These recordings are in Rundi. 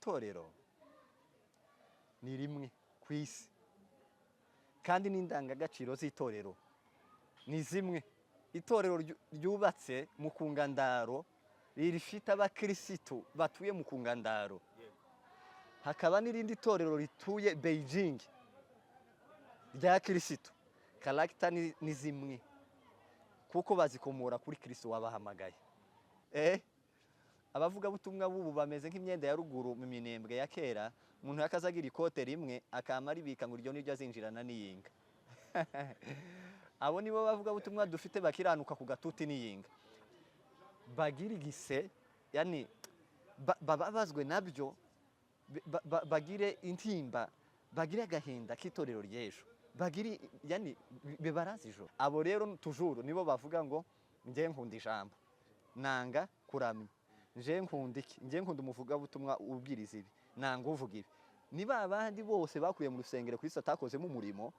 Itorero ni rimwe ku isi, kandi n'indangagaciro z'itorero ni zimwe. Itorero ryubatse mu kungandaro, rifite abakirisitu batuye mu kungandaro, hakaba n'irindi torero rituye Beijing rya kirisitu, caractère ni zimwe kuko bazikomora kuri Kristo wabahamagaye. Abavugabutumwa b'ubu bameze nk'imyenda ya ruguru mu minembwe ya kera. Umuntu yakazagira ikote rimwe, akama aribika ngo iryo niryo azinjirana n'iyinga. Abo nibo bavugabutumwa dufite, bakiranuka ku gatuti n'iyinga, bagira igise, yani bababazwe nabyo, bagire intimba, bagire agahinda k'itorero ry'ejo, bagire, yani bibaraza ijoro. Abo rero toujours nibo bavuga ngo: "Njye nkunda ijambo, nanga kuramya, nje nkunda iki, nje nkunda umuvugabutumwa ubwiriza ibi, nanga uvuga ibi." Ni ba bandi bose bakuye mu rusengero Kristo atakozemo umurimo.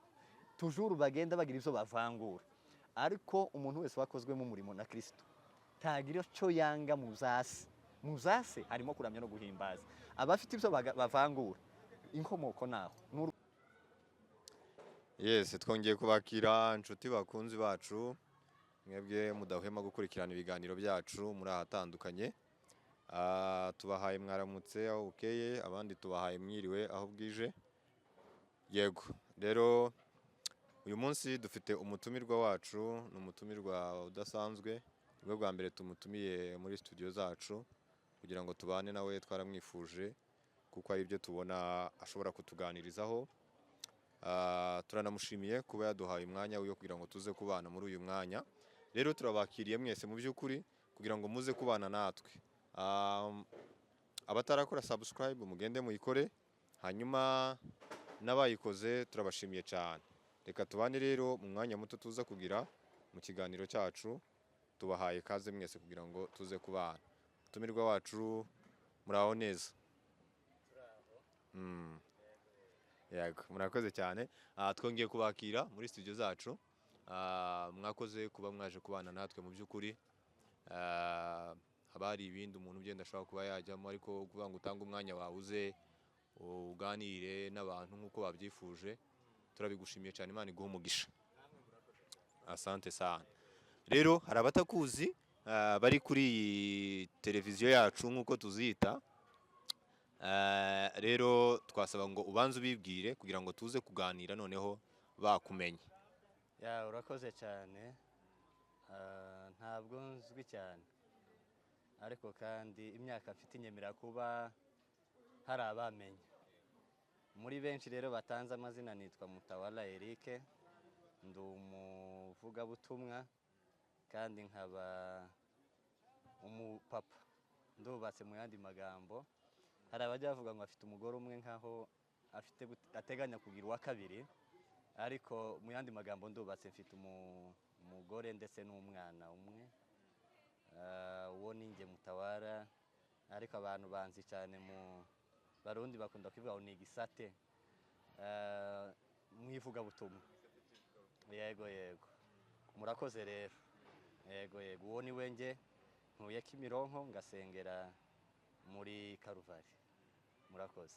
Toujours bagenda bagira ibyo bavangura, ariko umuntu wese wakozwemo umurimo na Kristo ntagira icyo yanga. Mu zase, mu zase harimo kuramya no guhimbaza. Abafite ibyo bavangura, inkomoko naho. Yes, twongeye kubakira, inshuti bakunzi bacu, mwebwe mudahwema gukurikirana ibiganiro byacu muri ahatandukanye. Tubahaye mwaramutse aho bukeye, abandi tubahaye mwiriwe aho bwije. Yego, rero uyu munsi dufite umutumirwa wacu, ni umutumirwa udasanzwe, nibwo bwa mbere tumutumiye muri studio zacu kugira ngo tubane nawe. Twaramwifuje kuko ari ibyo tubona ashobora kutuganirizaho. Turanamushimiye kuba yaduhaye umwanya wo kugira ngo tuze kubana muri uyu mwanya. Rero turabakiriye mwese mu by'ukuri kugira ngo muze kubana natwe. Abatarakora subscribe mugende muyikore, hanyuma n'abayikoze turabashimiye cyane. Reka tubane rero mu mwanya muto tuza kugira mu kiganiro cyacu. Tubahaye kaze mwese kugira ngo tuze kubana. Umutumirwa wacu, muraho neza? Yego, murakoze cyane. Twongeye kubakira muri studio zacu. Mwakoze kuba mwaje kubana natwe mu by'ukuri. Haba hari ibindi umuntu ugenda ashobora kuba yajyamo, ariko kuvuga ngo utange umwanya wawe uze uganire n'abantu nk'uko babyifuje, turabigushimiye cyane. Imana iguhe umugisha, asante sana. Rero hari abatakuzi, bari kuri iyi televiziyo yacu nk'uko tuzita. Rero twasaba ngo ubanze ubibwire kugira ngo tuze kuganira noneho bakumenye. Ya, urakoze cyane. Ntabwo nzwi cyane, ariko kandi imyaka mfite inyemera kuba hari abamenya. Muri benshi rero batanze amazina, nitwa Mutawala Eric, ndi umuvugabutumwa kandi nkaba umupapa, ndubatse. Mu yandi magambo, hari abajya bavuga ngo afite umugore umwe, nkaho afite ateganya kugira uwa kabiri, ariko mu yandi magambo ndubatse, mfite umugore ndetse n'umwana umwe. Uwo ni njye Mutawara, ariko abantu banzi cyane mu Barundi bakunda kuvuga ngo ni igisate mu ivugabutumwa. Yego, murakoze rero. Yego, uwo ni we njye. Ntuye Kimironko, ngasengera muri Karuvari. Murakoze.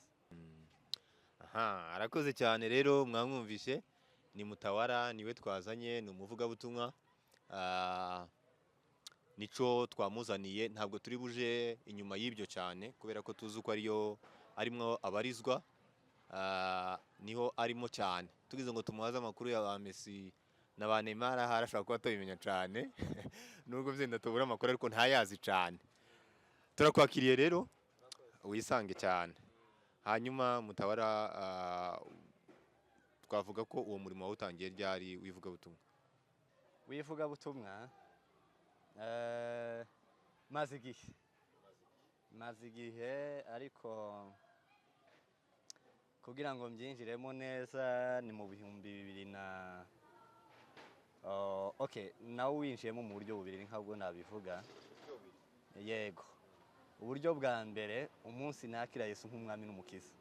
Aha, arakoze cyane. Rero mwamwumvishe, ni Mutawara, niwe twazanye, ni umuvugabutumwa. Nico twamuzaniye, ntabwo turi buje inyuma y'ibyo cyane kubera ko tuzi uko ariyo arimo abarizwa. Niho arimo cyane. Tugize ngo tumuhaze amakuru ya ba Messi na ba Neymar, ahari ashobora kuba atabimenya cyane, nubwo byenda tubura amakuru ariko ntayazi cyane. Turakwakiriye rero, wisange cyane. Hanyuma Mutawara, twavuga ko uwo murimo wawutangiye ryari w'ivugabutumwa? W'ivugabutumwa, maze igihe, maze igihe, ariko kugira ngo mbyinjiremo neza ni mu 2000 na, oh, okay, nawe winjiyemo mu buryo bubiri nkabwo nabivuga. Yego, uburyo bwa mbere, umunsi nakira Yesu nk'umwami n'umukiza,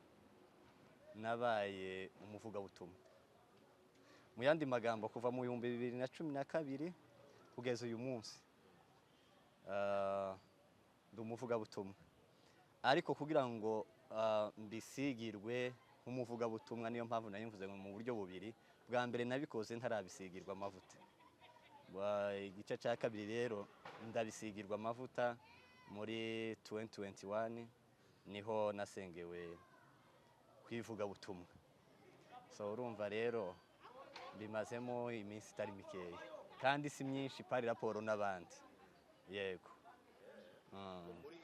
nabaye umuvugabutumwa. Mu yandi magambo, kuva mu 2012 kugeza uyu munsi, ndi umuvugabutumwa. Ariko kugira ngo mbisigirwe nk'umuvugabutumwa, niyo mpamvu nari mvuze ngo mu buryo bubiri. Bwa mbere nabikoze ntarabisigirwa amavuta. Igice cya kabiri rero ndabisigirwa amavuta muri 2021, niho nasengewe kwivugabutumwa. So urumva rero bimazemo iminsi itari mikeya kandi si myinshi par rapport n'abandi, yego. Muri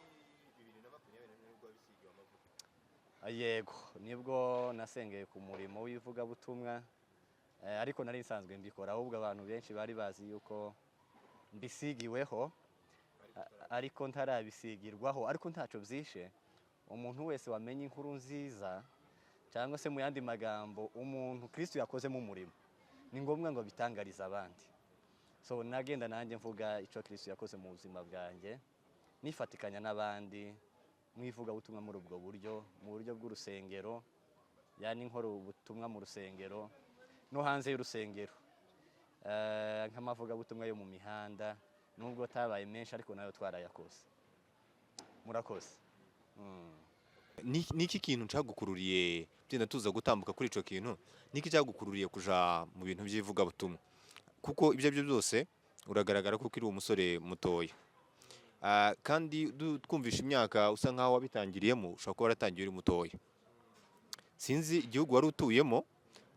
2021 nibwo wabisigiwe amavuta? Yego, nibwo nasengeye ku murimo w'ivugabutumwa, ariko nari nsanzwe mbikora, ahubwo abantu benshi bari bazi yuko mbisigiweho, ariko ntarabisigirwaho. Ariko ntacyo byishe. Umuntu wese wamenye inkuru nziza, cyangwa se mu yandi magambo umuntu Kristo yakozemo umurimo, ni ngombwa ngo abitangarize abandi. So nagenda nanjye mvuga icyo Kristo yakoze mu buzima bwanjye, nifatikanya n'abandi mu ivugabutumwa muri ubwo buryo, mu buryo bw'urusengero, yani nkora ubutumwa mu rusengero no hanze y'urusengero, nk'amavugabutumwa yo mu mihanda, nubwo atabaye menshi ariko nayo twarayakoze. Murakoze. Niki kintu cyagukururiye, byenda tuza gutambuka kuri ico kintu, niki cyagukururiye kuja mu bintu by'ivugabutumwa? Kuko ibyo aribyo byose uragaragara ko ukiri umusore mutoya. Kandi twumvisha imyaka usa nkaho wabitangiriyemo, ushobora kuba waratangiye uri mutoya. Sinzi igihugu wari utuyemo,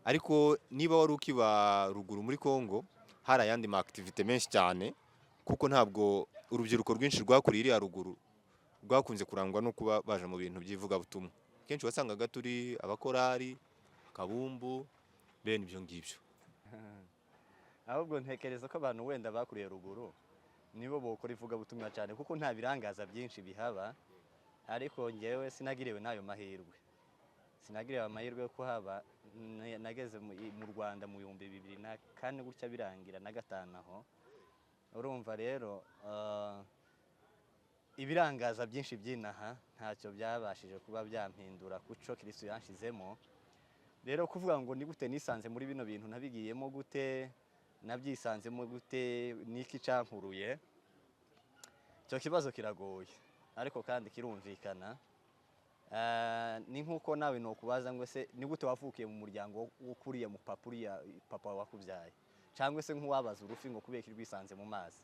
ariko niba wari ukiba ruguru muri Congo, hari ayandi ma activité menshi cyane, kuko ntabwo urubyiruko rwinshi rwakuriye iriya ruguru rwakunze kurangwa no kuba baje mu bintu by'ivugabutumwa. Kenshi wasangaga turi abakorari, akabumbu, bene ibyo ngibyo. Ahubwo ntekereza ko abantu wenda bakuriye ruguru nibo bokora ivugabutumwa cyane, kuko nta birangaza byinshi bihaba. Ariko ngewe sinagiriwe n'ayo mahirwe, sinagiriwe amahirwe yo kuhaba. Nageze mu Rwanda mu 2004 gutya, birangira na gatanu aho. Urumva rero ibirangaza byinshi by'inaha ntacyo byabashije kuba byampindura kuco Kristo yanshizemo. Rero kuvuga ngo ni gute nisanze muri bino bintu, nabigiyemo gute, nabyisanzemo gute, niki cyankuruye, icyo kibazo kiragoye ariko kandi kirumvikana. Ni nk'uko nawe nokubaza ngo ese ni gute wavukiye mu muryango wukuriye mu papa, uriya papa wakubyaye, cyangwa se nk'uwabaza urufi ngo kubera iki rwisanze mu mazi.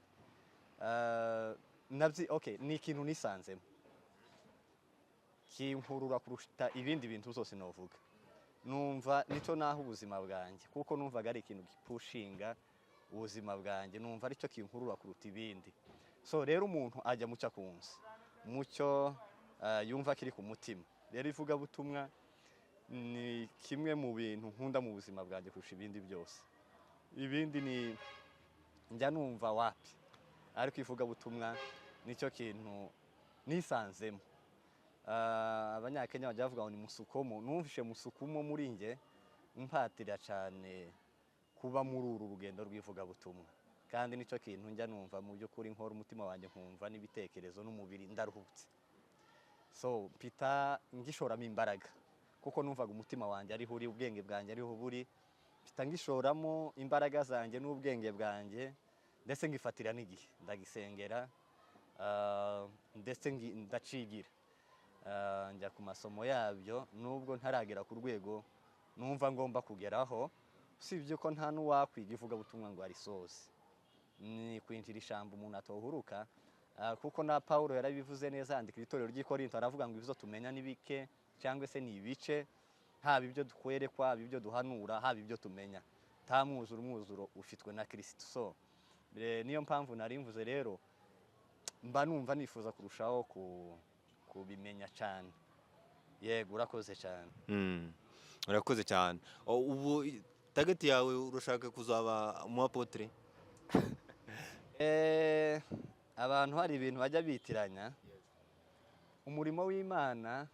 Nabyi okay, ni ikintu nisanzemo kinkurura kurusha ibindi bintu zose novuga. Numva nicyo naho ubuzima bwanjye, kuko numvaga ari ikintu gipushinga ubuzima bwanjye, numva aricyo kinkurura kuruta ibindi. So rero umuntu ajya mucyo akunze, mucyo yumva kiri ku mutima. Rero ivugabutumwa ni kimwe mu bintu nkunda mu buzima bwanjye kurusha ibindi byose. Ibindi ni njya numva wapi, ariko ivugabutumwa nicyo kintu nisanzemo. Abanyakenya bajya bavuga ngo ni musukumo. Numvishe musukumo muri nge mpatira cyane kuba muri uru rugendo rw'ivugabutumwa, kandi nicyo kintu njya numva mu by'ukuri nkora umutima wanjye, nkumva n'ibitekerezo n'umubiri ndaruhutse. So mpita ngishoramo imbaraga, kuko numvaga umutima wanjye ariho uri, ubwenge bwanjye ariho buri. Mpita ngishoramo imbaraga zanjye n'ubwenge bwanjye, ndetse ngifatira n'igihe ndagisengera, ndetse ndacigira. Njya ku masomo yabyo, nubwo ntaragera ku rwego numva ngomba kugeraho. Usibye ko nta n'uwakwiga ivugabutumwa ngo arisoze, ni kwinjira ijambo umuntu atohuruka. Kuko na Paulo yarabivuze neza, yandika itorero ry'i Korinto, aravuga ngo ibyo tumenya ni bike cyangwa se ni ibice, haba ibyo dukwerekwa, haba ibyo duhanura, haba ibyo tumenya, nta mwuzuro, umwuzuro ufitwe na Kristo. So niyo mpamvu nari mvuze rero mba numva nifuza kurushaho kubimenya cyane. Yego, urakoze cyane. Urakoze cyane. Ubu target yawe urashaka kuzaba umu apôtre? Abantu hari ibintu bajya bitiranya. Umurimo w'Imana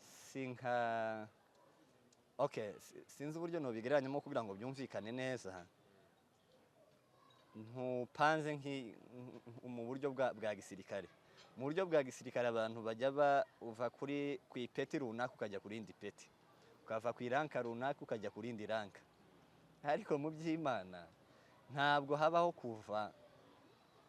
si nka, okay, sinzi uburyo nobigereranyamo kugira ngo byumvikane neza. Ntupanze mu buryo bwa gisirikare. Mu buryo bwa gisirikare abantu bajya uva kuri ku ipeti runaka ukajya ku rindi peti, ukava ku iranka runaka ukajya ku rindi ranka. Ariko mu by'Imana ntabwo habaho kuva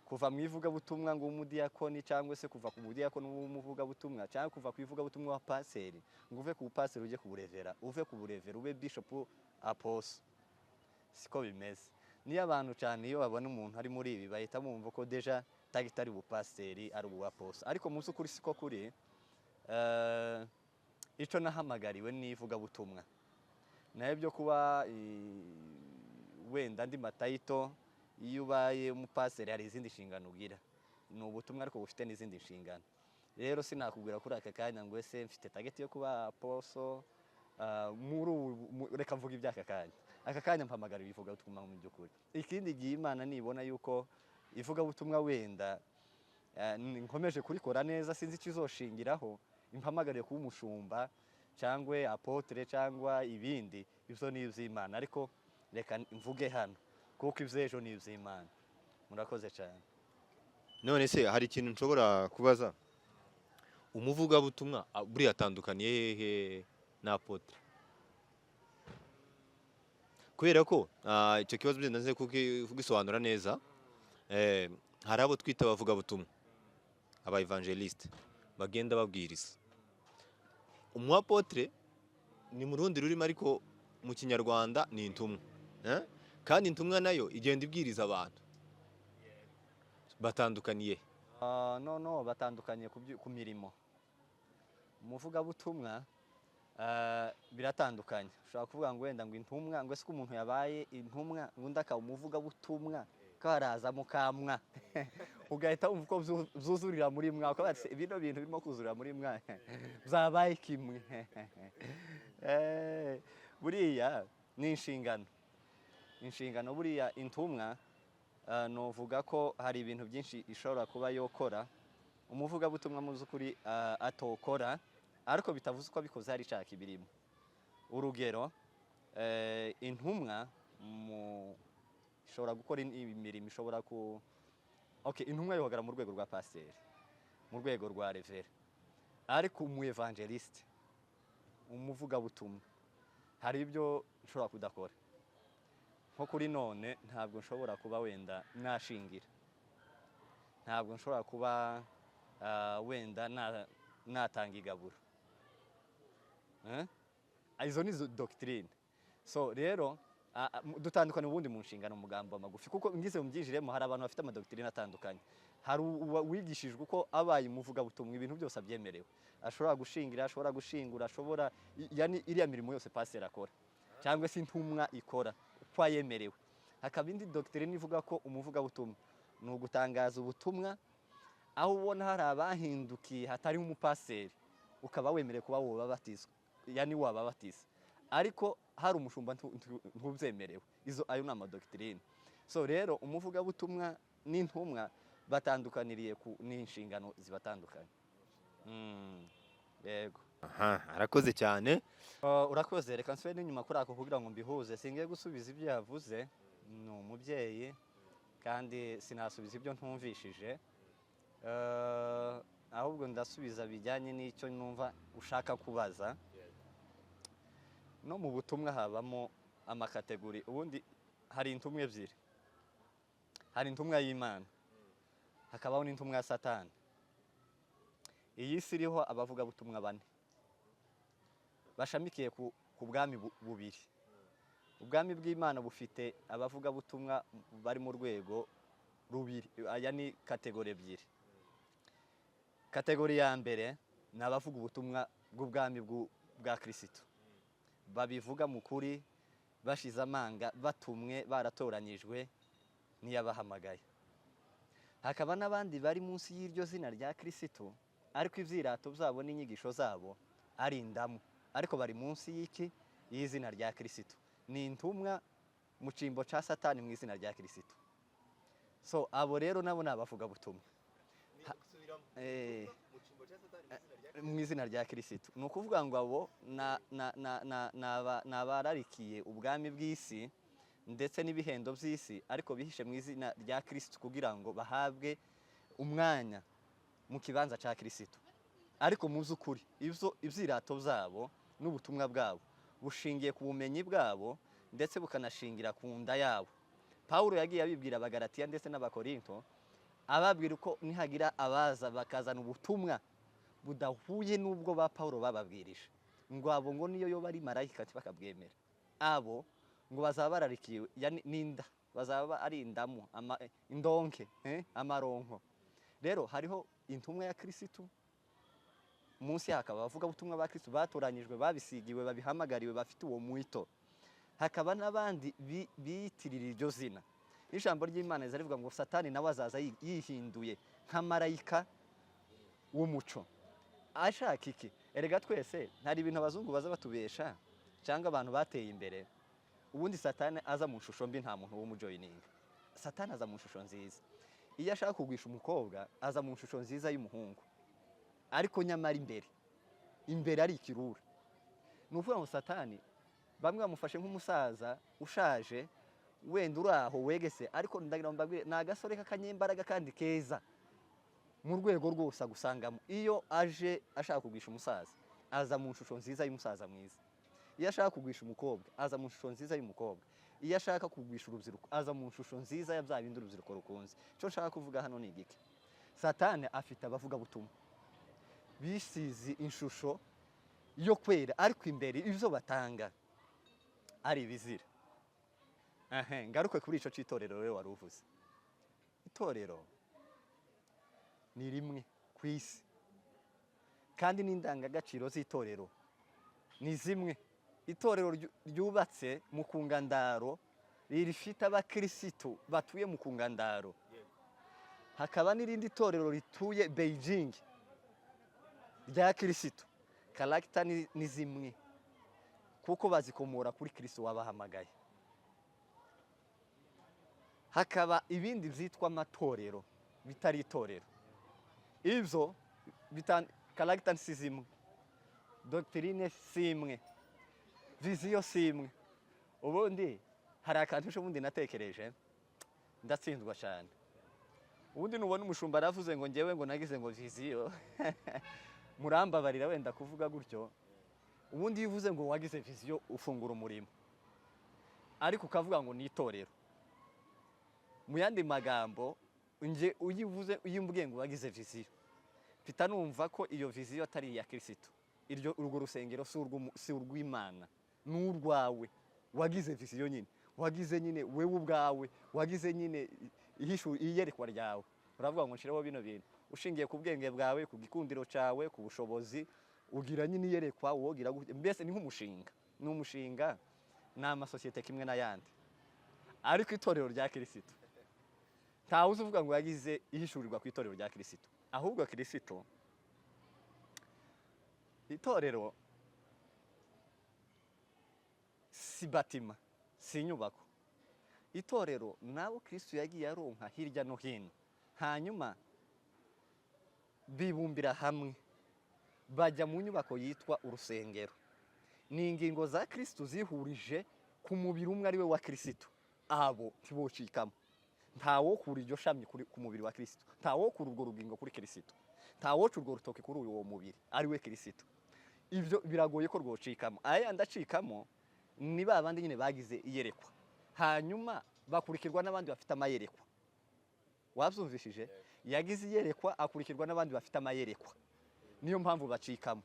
Kuva mu ivugabutumwa ngo umudiyakoni, cyangwa se kuva ku mudiyakoni w'umuvugabutumwa, cyangwa kuva ku ivugabutumwa wa paseri, ngo uve ku bupaseri ujye ku burevera, uve ku burevera ube bishop, apostle, siko bimeze. Niyo abantu cyane iyo babona umuntu ari muri ibi, bahita bumva ko déjà target ari ubupaseri, ari ubu apostle, ariko mu by'ukuri siko kuri. Icyo nahamagariwe ni ivugabutumwa, nayo byo kuba wenda andi ma title, iyo ubaye umupaseri hari izindi nshingano ugira. Ni ubutumwa ariko bufite n'izindi nshingano. Rero sinakubwira kuri aka kanya ngo ese mfite target yo kuba apostle muri ubu. Reka mvuge iby'aka kanya. Aka kanya mpamagara ivugabutumwa mu by'ukuri. Ikindi gihe Imana nibona yuko ivugabutumwa wenda nkomeje kurikora neza, sinzi icyo izoshingiraho impamagariye kuba umushumba cyangwa apôtre cyangwa ibindi, ibyo ni iby'Imana. Ariko reka mvuge hano, kuko iby'ejo ni iby'Imana. Murakoze cyane. None se hari ikintu nshobora kubaza? Umuvugabutumwa buriya atandukaniye hehe na apôtre? Kubera ko icyo kibazo byenda nze kugisobanura neza. Hari abo twita abavugabutumwa, aba évangéliste bagenda babwiriza. Umu apôtre ni mu rundi rurimi, ariko mu Kinyarwanda ni intumwa, eh? Kandi intumwa nayo igenda ibwiriza abantu. Batandukaniye he? No, batandukanye ku mirimo. Umuvugabutumwa biratandukanye. Ushobora kuvuga ngo wenda ngo intumwa, ngo ese ko umuntu yabaye intumwa, ngo undi akaba umuvugabutumwa, ko harazamo kamwa, ugahita wumva uko byuzurira muri mwa, ukavuga ati: "Bino bintu birimo kuzurira muri mwa byabaye kimwe." Buriya ni inshingano, inshingano. Buriya intumwa, novuga ko hari ibintu byinshi ishobora kuba yokora umuvugabutumwa mu by'ukuri atokora, ariko bitavuze ko abikoze hari icyaha kibirimo. Urugero, intumwa mu ishobora gukora imirimo ishobora ku, okay, intumwa yohagara mu rwego rwa pasiteri, mu rwego rwa révérend, ariko umu évangéliste, umuvugabutumwa, hari ibyo nshobora kudakora. Nko kuri none ntabwo nshobora kuba wenda nashingira, ntabwo nshobora kuba wenda natanga igaburo. Eh? Izo ni zo doctrine. So rero dutandukana ubundi mu nshingano, mu magambo magufi, kuko ngize mu byinjiremo hari abantu bafite ama doctrine atandukanye. Hari wigishijwe uko abaye umuvugabutumwa ibintu byose abyemerewe, ashobora gushingira, ashobora gushingura, ashobora yani iriya mirimo yose pasiteri akora cyangwa se intumwa ikora, uko ayemerewe. Hakaba indi doctrine ivuga ko umuvugabutumwa ni ugutangaza ubutumwa, aho ubona hari abahindukiye hatariho umupasiteri, ukaba wemerewe kuba wobabatizwa, yani wababatiza, ariko hari umushumba ntubyemerewe. Izo ayo ni ama doctrine. So rero umuvugabutumwa n'intumwa batandukaniriye ku n'inshingano zibatandukanye. Yego. Aha, arakoze cyane. Urakoze. Reka nsubire n'inyuma kuri ako kugira ngo mbihuze. Singiye gusubiza ibyo yavuze, ni umubyeyi, kandi sinasubiza ibyo ntumvishije. Ahubwo ndasubiza bijyanye n'icyo numva ushaka kubaza. No mu butumwa habamo ama catégorie. Ubundi hari intumwa ebyiri: hari intumwa y'Imana, hakabaho n'intumwa ya Satani. Iyi si iriho abavugabutumwa bane bashamikiye ku bwami bubiri. Ubwami bw'Imana bufite abavugabutumwa bari mu rwego rubiri, aya ni catégorie ebyiri. Catégorie ya mbere ni abavuga ubutumwa bw'ubwami bwa Kirisito, babivuga mu kuri, bashize amanga, batumwe, baratoranyijwe n'iyabahamagaye. Hakaba n'abandi bari munsi y'iryo zina rya Kirisito, ariko ibyirato byabo n'inyigisho zabo ari indamu, ariko bari munsi y'iki? Y'izina rya Kirisito. Ni intumwa mu cyimbo cya Satani mu izina rya Kirisito. So abo rero nabo ni abavugabutumwa mu izina rya Kirisito. Ni ukuvuga ngo abo ni abararikiye ubwami bw'isi ndetse n'ibihendo by'isi, ariko bihishe mu izina rya Kirisito kugira ngo bahabwe umwanya mu kibanza cya Kirisito. Ariko mu by'ukuri ibyo ibyirato byabo n'ubutumwa bwabo bushingiye ku bumenyi bwabo, ndetse bukanashingira ku nda yabo. Pawulo yagiye abibwira Abagalatiya ndetse n'Abakorinto. Ababwira uko nihagira abaza bakazana ubutumwa budahuye n'ubwo ba Pawulo bababwirije, ngo abo ngo niyo yoba ari marayika bakabwemera, abo ngo bazaba bararikiwe, yani n'inda, bazaba ari indamu, indonke, amaronko. Rero hariho intumwa ya Kirisitu, munsi hakaba abavuga ubutumwa ba Kristo batoranyijwe, babisigiwe, babihamagariwe, bafite uwo mwito, hakaba n'abandi biyitirira iryo zina. Ijambo ry'Imana riza rivuga ngo Satani nawe azaza yihinduye nka marayika w'umuco. Ashaka iki? Erega twese hari ibintu abazungu baza batubesha cyangwa abantu bateye imbere. Ubundi Satani aza mu shusho mbi, nta muntu w'umujoyininga. Satani aza mu shusho nziza. Iyo ashaka kugwisha umukobwa aza mu shusho nziza y'umuhungu, ariko nyamara imbere ari ikirura. Ni ukuvuga ngo Satani bamwe bamufashe nk'umusaza ushaje wenda uri aho wegese, ariko ndagira ngo mbabwire ni agasore k'akanyembaraga kandi keza mu rwego rwose agusangamo. Iyo aje ashaka kugwisha umusaza aza mu shusho nziza y'umusaza mwiza. Iyo ashaka kugwisha umukobwa aza mu shusho nziza y'umukobwa. Iyo ashaka kugwisha urubyiruko aza mu shusho nziza ya bya bindi urubyiruko rukunze. Icyo nshaka kuvuga hano ni igiki? Satani afite abavugabutumwa bisize inshusho yo kwera, ariko imbere ibyo batanga ari ibizira. Ngaruke kuri ico c'itorero rero wari uvuze. Itorero ni rimwe ku isi, kandi n'indangagaciro z'itorero ni zimwe. Itorero ryubatse mu kungandaro, rifite abakirisitu batuye mu kungandaro, hakaba n'irindi torero rituye Beijing rya Kirisitu. Karagita ni zimwe kuko bazikomora kuri Kristo wabahamagaye. Hakaba ibindi byitwa amatorero bitari itorero, ibyo karagita si zimwe, doctrine si imwe, vision si imwe. Ubundi hari akantu ejo bundi natekereje ndatsindwa cyane. Ubundi nubona umushumba aravuze ngo ngewe ngo nagize ngo vision, murambabarira wenda kuvuga gutyo. Ubundi iyo uvuze ngo wagize vision ufungura umurimo, ariko ukavuga ngo ni itorero. Mu yandi magambo, nge uyivuze iyo umbwiye ngo wagize vision, mpita numva ko iyo vision atari iya Kirisitu. Iryo urwo rusengero si urw'Imana, ni urwawe. Wagize vision nyine, wagize nyine wewe ubwawe, wagize nyine iyerekwa ryawe. Uravuga ngo nshireho bino bintu ushingiye ku bwenge bwawe, ku gikundiro cyawe, ku bushobozi, ugira nyine iyerekwa, wogira gutya. Mbese ni nk'umushinga, ni umushinga, ni amasosiyete kimwe n'ayandi. Ariko itorero rya Kirisitu ntawe uzi uvuga ngo yagize ihishurirwa ku itorero rya Kirisitu. Ahubwo Kirisitu, itorero si batima, si inyubako. Itorero nabo Kristo yagiye aronka hirya no hino, hanyuma bibumbira hamwe bajya mu nyubako yitwa urusengero. Ni ingingo za Kristo zihurije ku mubiri umwe ari we wa Kristo. Abo ntibocikamo. Ntawokura iryo shami ku mubiri wa Kristo, ntawokura urwo rugingo kuri Kristo, ntawoca urwo rutoki kuri uwo mubiri ari we Kristo. Ibyo biragoye ko rwocikamo. Aya ndacikamo ni ba bandi nyine bagize iyerekwa, hanyuma bakurikirwa n'abandi bafite amayerekwa. Wabyumvishije? Yagize iyerekwa akurikirwa n'abandi bafite amayerekwa, niyo mpamvu bacikamo.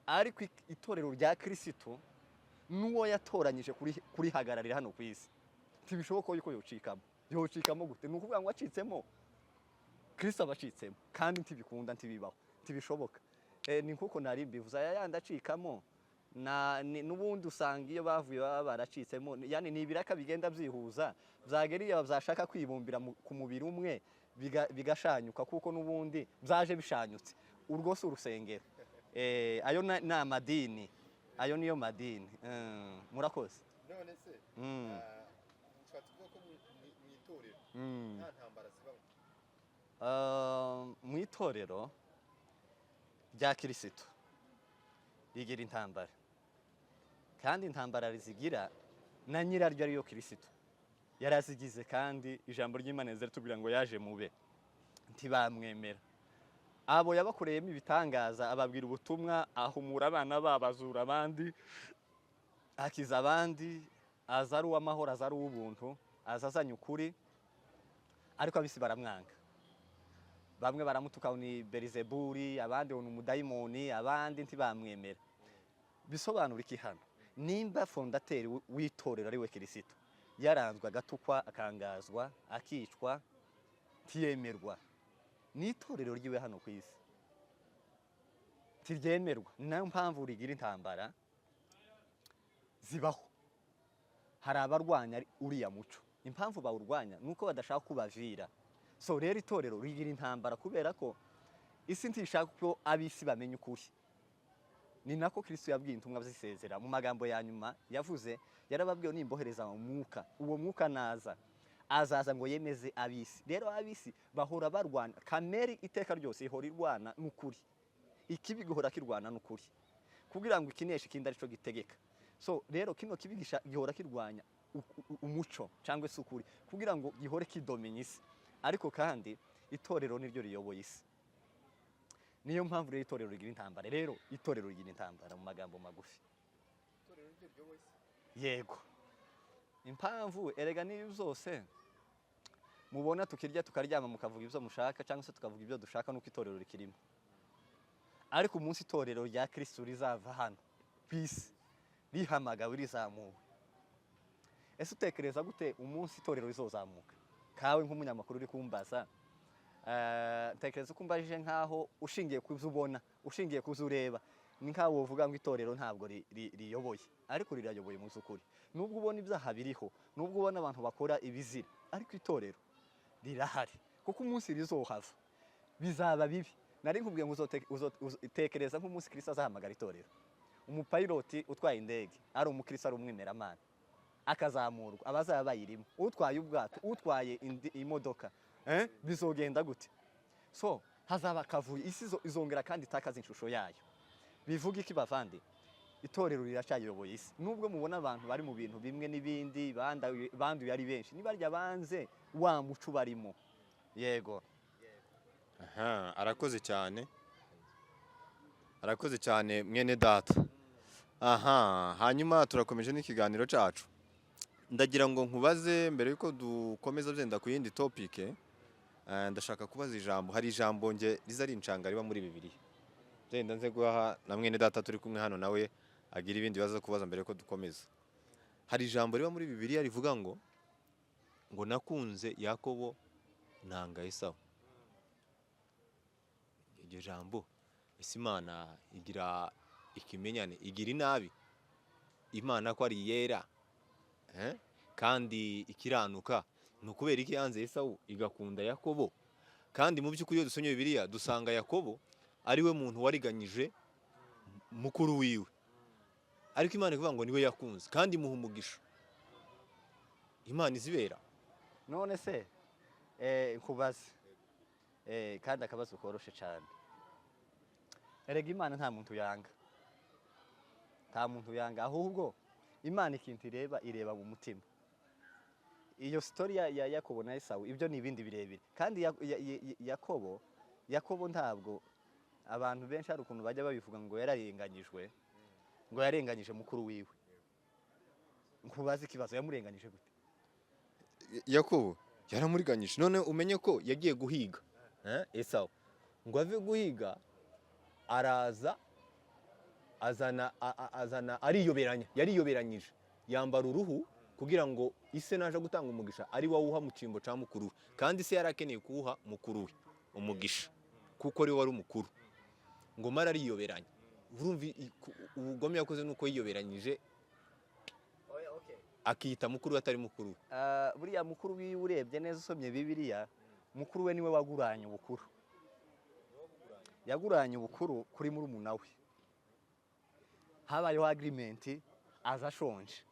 Ariko itorero rya Kristo n'uwo yatoranyije kurihagararira hano ku isi, ntibishoboka yuko yocikamo. Yocikamo gute? Ni ukuvuga ngo acitsemo Kristo aba acitsemo, kandi ntibikunda, ntibibaho, ntibishoboka. Ni nkuko nari mbivuze, aya yandi acikamo n'ubundi usanga iyo bavuye baba baracitsemo, yani ni ibiraka bigenda byihuza, byagera iyo byashaka kwibumbira ku mubiri umwe bigashanyuka, kuko n'ubundi byaje bishanyutse. Urwo si urusengero. Ayo ni amadini, ayo niyo madini. Murakoze. None se ushatse kuvuga ko mu itorero nta ntambara zibamo? Mu itorero rya Kirisitu rigira intambara, kandi intambara rizigira na nyiraryo ariyo Kirisitu yarazigize. Kandi ijambo ry'Imana riratubwira ngo yaje mube ntibamwemera. Abo yabakoreyemo ibitangaza, ababwira ubutumwa, ahumura abana babo, azura abandi, akiza abandi, aza ari uw'amahoro, aza ari uw'ubuntu, aza azanye ukuri, ariko ab'isi baramwanga. Bamwe baramutuka ngo ni Berizeburi, abandi ngo ni umudayimoni, abandi ntibamwemera. Bisobanura iki hano? Nimba fondateur w'itorero ari we Kirisito yaranzwe, agatukwa, akangazwa, akicwa, ntiyemerwa, n'itorero ryiwe hano ku isi ntiryemerwa. Ni nayo mpamvu rigira intambara zibaho. Hari abarwanya uriya muco. Impamvu bawurwanya ni uko badashaka kubavira. So rero itorero rigira intambara kubera ko isi ntishaka ko ab'isi bamenya ukuri. Ni nako Kristo yabwiye intumwa zisezera mu magambo ya nyuma yavuze, yarababwiye: "Nimbohereza mu mwuka, uwo mwuka naza azaza ngo yemeze ab'isi." Rero ab'isi bahora barwana. Kamere iteka ryose ihora irwana n'ukuri, ikibi gihora kirwana n'ukuri kugira ngo ikineshe ikindi arico gitegeka. So rero kino kibi gihora kirwanya umuco cyangwa se ukuri kugira ngo gihore kidomenya isi. Ariko kandi itorero niryo riyoboye isi. Niyo mpamvu rero itorero rigira intambara. Rero itorero rigira intambara mu magambo magufi. Yego, impamvu erega niyo zose mubona tukirya, tukaryama, mukavuga ibyo mushaka cyangwa se tukavuga ibyo dushaka, nuko itorero rikirimo. Ariko umunsi itorero rya Kristo rizava hano ku isi rihamagawe, rizamuwe, ese utekereza gute umunsi itorero rizozamuka? Kawe nk'umunyamakuru uri kumbaza, tekereza ko umbajije nkaho ushingiye ku byo ubona, ushingiye ku byo ureba, ni nkaho wovuga ngo itorero ntabwo riyoboye. Ariko rirayoboye mu by'ukuri. Nubwo ubona ibyaha biriho, nubwo ubona abantu bakora ibizira, ariko itorero rirahari, kuko umunsi rizohava bizaba bibi. Nari nkubwiye ngo utekereza nk'umunsi Kristo azahamagara itorero, umupayiroti utwaye indege ari umukristo, ari umwemeramana, akazamurwa, abazaba bayirimo, utwaye ubwato, utwaye imodoka, bizogenda gute? So hazaba akavuyo, isi izongera kandi itakaza ishusho yayo. Bivuga iki, bavandi? Itorero riracyayoboye isi, nubwo mubona abantu bari mu bintu bimwe n'ibindi, banduye ari benshi, nibarya banze wa muco barimo. Yego. Aha, arakoze cyane, arakoze cyane mwene data. Aha, hanyuma turakomeje n'ikiganiro cyacu. Ndagira ngo nkubaze mbere yuko dukomeza byenda ku yindi topic, ndashaka kubaza ijambo. Hari ijambo nge riza ari incanga riba muri Bibiliya, byenda nze guhaha na mwene data turi kumwe hano, nawe agira ibindi bibazo kubaza mbere yuko dukomeza. Hari ijambo riba muri Bibiliya rivuga ngo "Nakunze Yakobo, nanga Esawu." Iryo jambo, ese Imana igira ikimenyane, igira inabi? Imana ko ari iyera, eh? Kandi ikiranuka, ni ukubera iki yanze Esawu igakunda Yakobo? Kandi mu by'ukuri iyo dusomye Bibiliya dusanga Yakobo ari we muntu wariganyije mukuru wiwe, ariko Imana ikavuga ngo niwe yakunze kandi imuha umugisha. Imana izibera? None se nkubaze, kandi akabazo koroshe cyane. Erega Imana nta muntu yanga, nta muntu yanga. Ahubwo Imana ikintu ireba, ireba mu mutima. Iyo story ya Yakobo na Esawu, ibyo ni ibindi birebire. Kandi Yakobo ntabwo abantu benshi hari ukuntu bajya babivuga ngo yararenganyijwe, ngo yarenganyije mukuru wiwe. Nkubaze ikibazo: yamurenganyije gute? Yakobo yaramuriganyije. None umenye ko yagiye guhiga, Esawu ngo ave guhiga, araza azana azana ariyoberanya, yariyoberanyije, yambara uruhu kugira ngo ise naje gutanga umugisha ari wowe uha mu cyimbo cya mukuru we. Kandi se yari akeneye kuwuha mukuru we umugisha kuko ari we wari umukuru. Ngo mara ariyoberanya. Urumva ubugome yakoze nuko yiyoberanyije, akiyita mukuru we atari mukuru we. Ah, buriya mukuru wiwe, urebye neza, usomye Bibiliya, mukuru we niwe waguranye ubukuru. Yaguranye ubukuru kuri murumuna we. Habayeho agreement. Aza ashonje,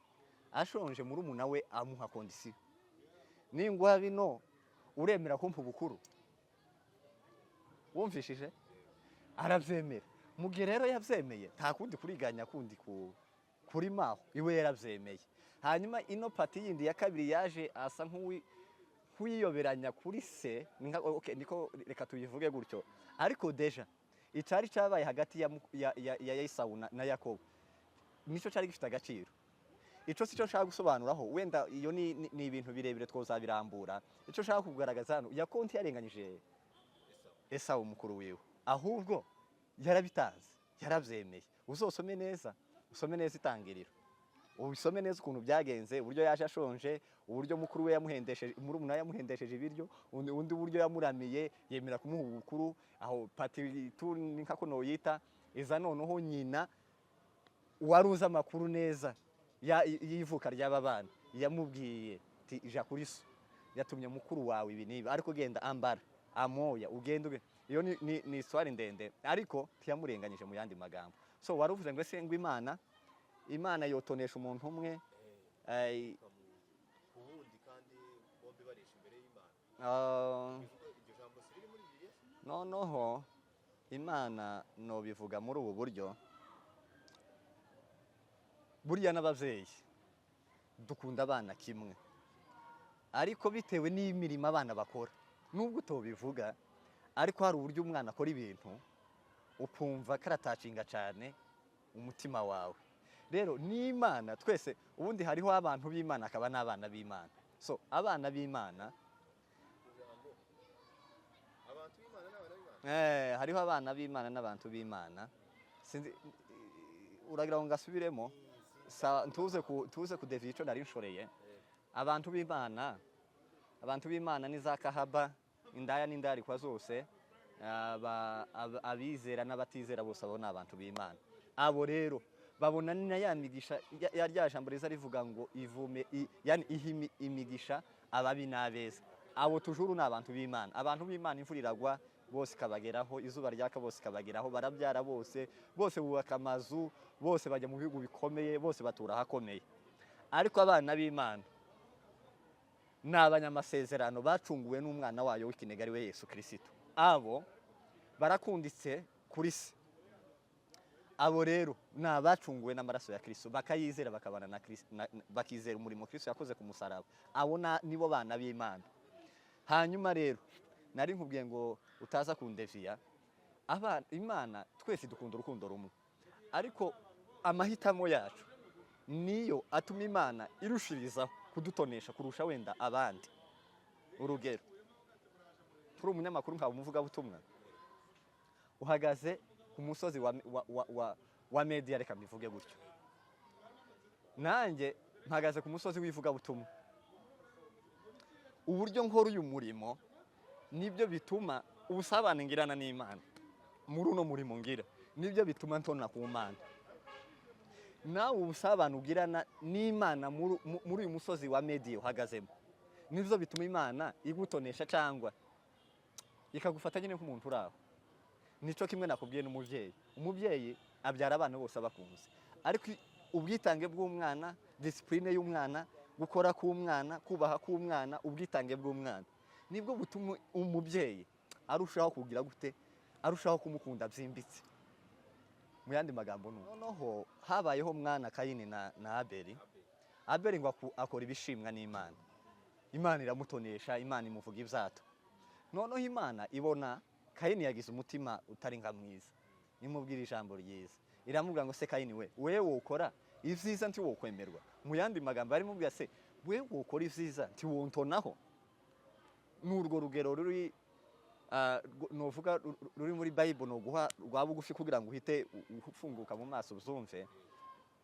ashonje, murumuna we amuha condition: "Ninguha bino, uremera kumpa ubukuru?" Wumvishije, arabyemera. Mu gihe rero yabyemeye, nta kundi kuriganya kundi kuri maho iwe, yarabyemeye. Hanyuma ino partie yindi ya kabiri yaje asa nk'uwiyoberanya kuri se, okay, niko reka tuyivuge gutyo. Ariko déjà icari cyabaye hagati ya Esawu na Yakobo nicyo cyari gifite agaciro. Ico si cyo nshaka gusobanuraho. Wenda iyo ni ibintu birebire, twozabirambura. Ico nshaka kugaragaza hano, Yakobo ntiyarenganyije. Esawu mukuru wiwe, ahubwo yarabitanze, yarabyemeye. Uzosome neza, usome neza Itangiriro, ubisome neza ukuntu byagenze, uburyo yaje ashonje, uburyo mukuru we yamuhendesheje, murumuna we yamuhendesheje ibiryo, undi buryo yamuramiye yemera kumuha ubukuru. Aho pati tu ni nka kuno yita iza. Noneho nyina wari uzi amakuru neza y'ivuka ry'aba bana yamubwiye ati: "Ija kuri so, yatumye mukuru wawe ibi n'ibi, ariko genda ambara amoya ugende ugende." Iyo ni histoire ndende, ariko ntiyamurenganyije mu yandi magambo. So wari uvuze ngo ese ngo Imana yotonesha umuntu umwe Ku wundi kandi bombi barisha imbere y'Imana? Iryo jambo si riri muri Bibiliya? Noneho Imana nobivuga muri ubu buryo: buriya n'ababyeyi dukunda abana kimwe, ariko bitewe n'imirimo abana bakora, nubwo utobivuga, ariko hari uburyo umwana akora ibintu ukumva karatacinga cyane umutima wawe. Rero n'Imana twese ubundi hariho abantu b'Imana, akaba n'abana b'Imana. So abana b'Imana Abantu b'Imana n'abana b'Imana. Hariho abana b'Imana n'abantu b'Imana. Sinzi uragira ngo ngasubiremo. Ntuze kudeviya ico nari nshoreye. Abantu b'Imana ni za kahaba, indaya n'indarikwa zose, abizera n'abatizera bose, abo ni abantu b'Imana. Abo rero babona na ya migisha ya rya jambo riza rivuga ngo ivume yani iha imigisha ababi n'abeza. Abo tujuru ni abantu b'Imana. Abantu b'Imana imvura iragwa bose ikabageraho, izuba ryaka bose ikabageraho, barabyara bose, bose bubaka amazu, bose bajya mu bihugu bikomeye, bose batura ahakomeye. Ariko abana b'Imana ni abanyamasezerano bacunguwe n'umwana wayo w'ikinega, ari we Yesu Kirisito. Abo barakunditse kuri se. Abo rero ni abacunguwe n'amaraso ya Kirisito, bakayizera, bakabana na Kristo, bakizera umurimo Kristo yakoze ku musaraba. Abo nibo bana b'Imana. Hanyuma rero nari nkubwiye ngo utaza kundeviya. Abana Imana twese dukunda urukundo rumwe, ariko amahitamo yacu niyo atuma Imana irushirizaho kudutonesha kurusha wenda abandi. Urugero, turi umunyamakuru nkaba umuvugabutumwa, uhagaze ku musozi wa media, reka mbivuge gutyo, nanjye mpagaze ku musozi w'ivugabutumwa. Uburyo nkora uyu murimo nibyo bituma ubusabane ngirana n'Imana muri uno murimo ngira, nibyo bituma ntona ku Mana. Nawe ubusabane ugirana n'Imana muri uyu musozi wa media uhagazemo nibyo bituma Imana igutonesha cyangwa ikagufata nyine nk'umuntu uri aho. Nico kimwe nakubwiye n'umubyeyi. Umubyeyi abyara abana bose abakunze, ariko ubwitange bw'umwana, discipline y'umwana, gukora k'umwana, kubaha k'umwana, ubwitange bw'umwana nibwo butuma umubyeyi arushaho kugira gute? Arushaho kumukunda byimbitse. Mu yandi magambo, ni noneho habayeho mwana Kayini na Abeli. Abeli ngo akora ibishimwa n'Imana, Imana iramutonesha, Imana imuvuga ibyato. Noneho Imana ibona Kayini yagize umutima utari nka mwiza, imubwira ijambo ryiza, iramubwira ngo: "Se Kayini we, wewe wokora ibyiza ntiwokwemerwa?" Mu yandi magambo arimubwira: "Se wewe wokora ibyiza ntiwontonaho?" Ni urwo rugero ruri novuga ruri muri Bible, noguha rwa bugufi kugira ngo uhite ufunguka mu maso uzumve.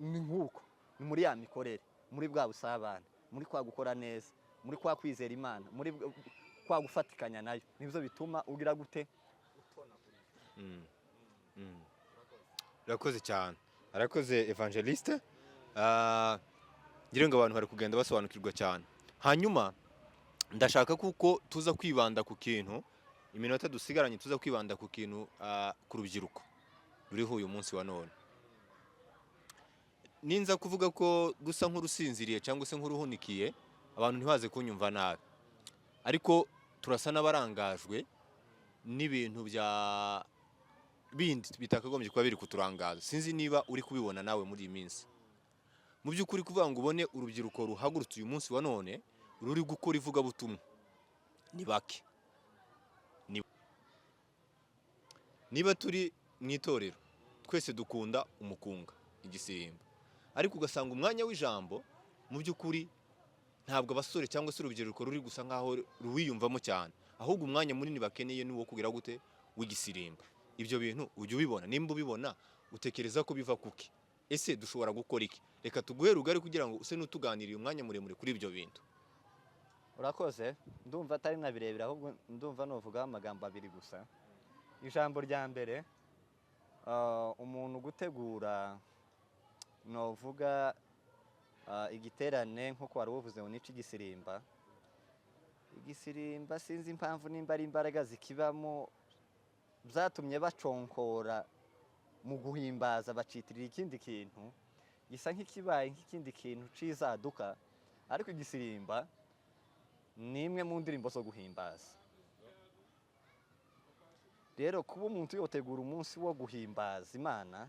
Ni nk'uko ni muri ya mikorere, muri bwa busabane, muri kwa gukora neza, muri kwa kwizera Imana, muri kwa gufatikanya nayo, nibyo bituma ugira gute? Urakoze cyane, arakoze Evangeliste. Ngira ngo abantu bari kugenda basobanukirwa cyane. Hanyuma ndashaka kuko tuza kwibanda ku kintu, iminota dusigaranye tuza kwibanda ku kintu, ku rubyiruko ruriho uyu munsi wa none. Ninza kuvuga ko gusa nk'urusinziriye cyangwa se nk'uruhunikiye, abantu ntibaze kunyumva nabi, ariko turasa n'abarangajwe n'ibintu bya bindi bitakagombye kuba biri kuturangaza. Sinzi niba uri kubibona nawe muri iyi minsi. Mu by'ukuri, kuvuga ngo ubone urubyiruko ruhagurutse uyu munsi wa none ruri gukora ivugabutumwa ni bake. Niba turi mu itorero, twese dukunda umukunga, igisimba, ariko ugasanga umwanya w'ijambo mu by'ukuri ntabwo abasore cyangwa se urubyiruko ruri gusa nkaho ruwiyumvamo cyane, ahubwo umwanya munini bakeneye ni uwo kugira gute? w'igisirimba. Ibyo bintu ujya ubibona? Nimba ubibona, utekereza ko biva kuki? Ese dushobora gukora iki? Reka tuguhe rugari kugira ngo use n'utuganiriye umwanya muremure kuri ibyo bintu. Urakoze. Ndumva atari na birebire, ahubwo ndumva nuvugaho amagambo abiri gusa. Ijambo rya mbere, umuntu gutegura, novuga, igiterane nk'uko wari uvuze ngo nice igisirimba. Igisirimba, sinzi impamvu, nimba ari imbaraga zikibamo byatumye baconkora mu guhimbaza, bacitirira ikindi kintu gisa nk'ikibaye nk'ikindi kintu cizaduka. Ariko igisirimba ni imwe mu ndirimbo zo guhimbaza. Rero kuba umuntu yotegura umunsi wo guhimbaza Imana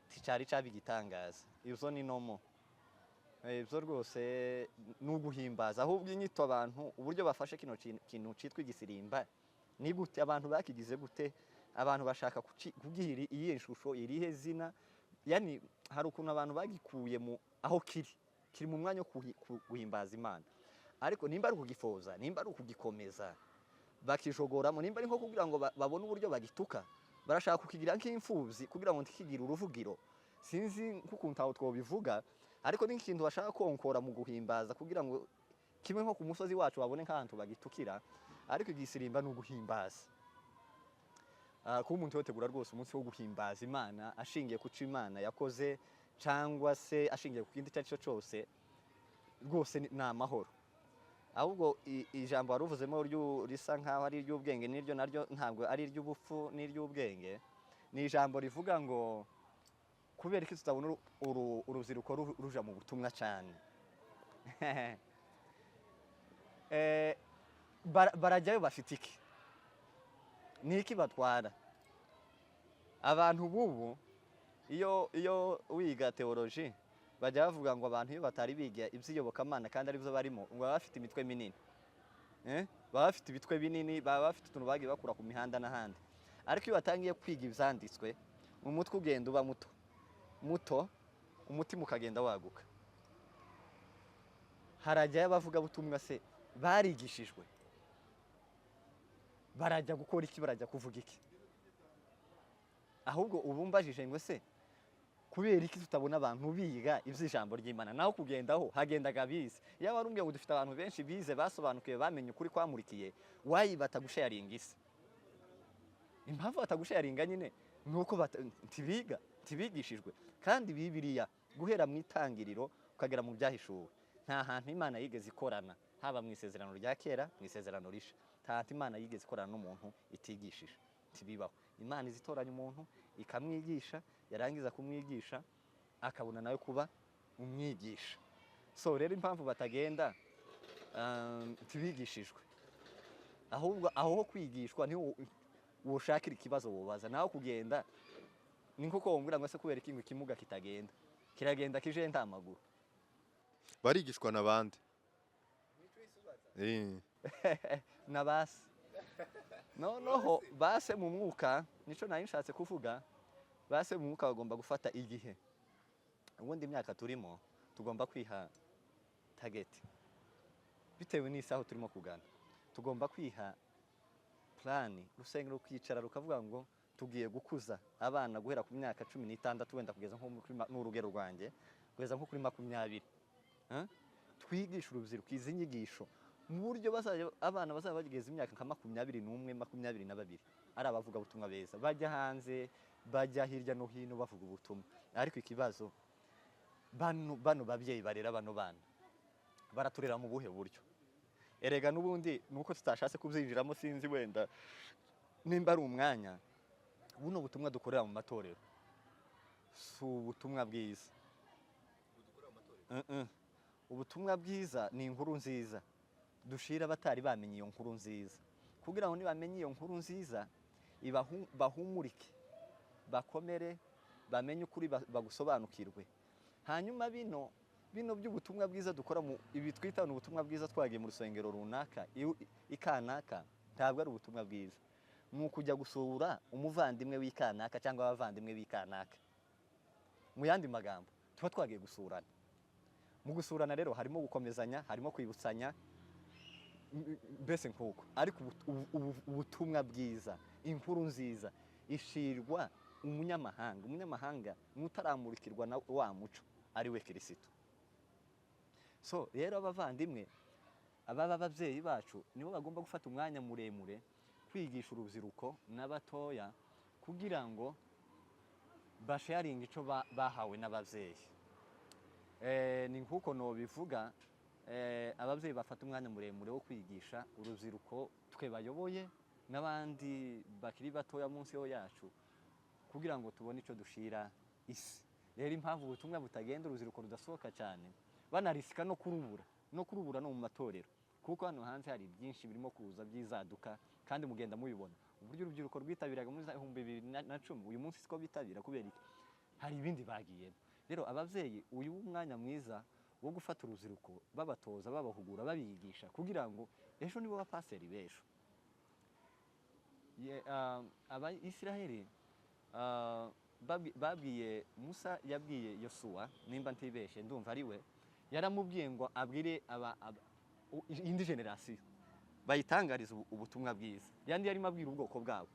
nticari caba igitangaza. Izo ni nomo. Ibyo rwose ni uguhimbaza. Ahubwo inyito, abantu uburyo bafashe kino kintu citwa igisirimba ni gute? Abantu bakigize gute? Abantu bashaka kugiha iyihe shusho, irihe zina? Yani hari ukuntu abantu bagikuye mu aho kiri. Kiri mu mwanya wo guhimbaza Imana, ariko nimba ari ukugifoza, nimba ari ukugikomeza, bakijogoramo, nimba ari nko kugira ngo babone uburyo bagituka, barashaka kukigira nk'imfubyi kugira ngo ntikigire uruvugiro. Sinzi nk'ukuntu aho twobivuga, ariko ni ikintu bashaka konkora mu guhimbaza kugira ngo kimwe nko ku musozi wacu babone nk'ahantu bagitukira. Ariko igisirimba ni uguhimbaza. Kuba umuntu yotegura rwose umunsi wo guhimbaza Imana ashingiye ku cyo Imana yakoze cyangwa se ashingiye ku kindi icyo ari cyo cyose, rwose ni amahoro. Ahubwo ijambo wari uvuzemo risa nkaho ari iry'ubwenge, n'iryo naryo ntabwo ari iry'ubupfu, n'iry'ubwenge. Ni ijambo rivuga ngo kubera iki tutabona urubyiruko ruja mu butumwa cyane? Barajyayo bafite iki? Ni iki batwara abantu bubu? Iyo wiga théologie, bajya bavuga ngo abantu iyo batari biga iby'iyobokamana kandi aribyo barimo, ngo baba bafite imitwe minini. Baba bafite ibitwe binini, baba bafite utuntu bagiye bakura ku mihanda n'ahandi. Ariko iyo batangiye kwiga ibyanditswe, umutwe ugenda uba muto muto, umutima ukagenda waguka. Harajyayo abavugabutumwa se barigishijwe? Barajya gukora iki? Barajya kuvuga iki? Ahubwo ubu mbajije ngo se kubera iki tutabona abantu biga iby'ijambo ry'Imana? Naho kugendaho hagendaga bize. Yaba wari umbwiye ngo dufite abantu benshi bize, basobanukiwe, bamenye ukuri kwamurikiye, wayi batagusharinga isi? Impamvu batagusharinga nyine ni uko ntibiga, ntibigishijwe. Kandi Bibiliya, guhera mu Itangiriro ukagera mu Byahishuwe, nta hantu Imana yigeze ikorana, haba mu Isezerano rya Kera, mu Isezerano Risha, nta hantu Imana yigeze ikorana n'umuntu itigishije. Ntibibaho. Imana izitoranya umuntu ikamwigisha, yarangiza kumwigisha akabona nawe kuba umwigisha. So rero impamvu batagenda, ntibigishijwe. Ahubwo aho ho kwigishwa niho woshakira ikibazo wobaza. Naho kugenda ni nkuko wombwira ngo se kubera iki ngo ikimuga kitagenda? Kiragenda kije nta maguru. Barigishwa na bande? Na base. Noneho base mu mwuka, nico nari nshatse kuvuga. Base mu mwuka bagomba gufata igihe. Ubundi imyaka turimo, tugomba kwiha target bitewe n'isaha turimo kugana. Tugomba kwiha plan. Urusengero rukicara rukavuga ngo tugiye gukuza abana guhera ku myaka 16 wenda kugeza nko n'urugero rwanjye, kugeza nko kuri 20. Twigisha urubyiruko izi nyigisho mu buryo bazajya, abana bazaba bageze imyaka nka 21, 22, ari abavugabutumwa beza, bajya hanze, bajya hirya no hino bavuga ubutumwa. Ariko ikibazo, bano babyeyi barera bano bana baraturera mu buhe buryo? Erega n'ubundi nuko tutashatse kubyinjiramo, sinzi wenda nimba ari umwanya. Buno butumwa dukorera mu matorero si ubutumwa bwiza. Ubutumwa bwiza ni inkuru nziza dushira abatari bamenye iyo nkuru nziza, kugira ngo nibamenye iyo nkuru nziza bahumurike, bakomere, bamenye ukuri, bagusobanukirwe. Hanyuma bino by'ubutumwa bwiza dukora mu ibi twita ni ubutumwa bwiza, twagiye mu rusengero runaka ikanaka, ntabwo ari ubutumwa bwiza. Ni ukujya gusura umuvandimwe w'ikanaka cyangwa abavandimwe b'ikanaka. Mu yandi magambo, tuba twagiye gusurana. Mu gusurana rero harimo gukomezanya, harimo kwibutsanya, mbese nkuko. Ariko ubutumwa bwiza Inkuru nziza ishirwa umunyamahanga. Umunyamahanga n'utaramurikirwa na wa muco ari we Kirisitu. So rero abavandimwe, ababa ababyeyi bacu nibo bagomba gufata umwanya muremure kwigisha urubyiruko n'abatoya kugira ngo basharinge icyo bahawe n'ababyeyi. Ni nk'uko nobivuga, ababyeyi bafata umwanya muremure wo kwigisha urubyiruko twe bayoboye n'abandi bakiri batoya munsi yo yacu kugira ngo tubone icyo dushira isi. Rero impamvu ubutumwa butagenda, urubyiruko rudasohoka cyane, banarisika no kurubura, no kurubura no mu matorero, kuko hano hanze hari byinshi birimo kuza byizaduka kandi mugenda mubibona uburyo urubyiruko rwitabiraga muri za 2010, uyu munsi siko bitabira. Kubera iki? Hari ibindi bagiyemo. Rero ababyeyi, uyu mwanya mwiza wo gufata urubyiruko, babatoza, babahugura, babigisha kugira ngo ejo nibo bapaseri b'ejo. Abayisiraheli babwiye Musa, yabwiye Yosuwa, nimba ntibeshe ndumva ari we yaramubwiye ngo abwire indi génération, bayitangariza ubutumwa bwiza. Yandi yarimo abwira ubwoko bwabo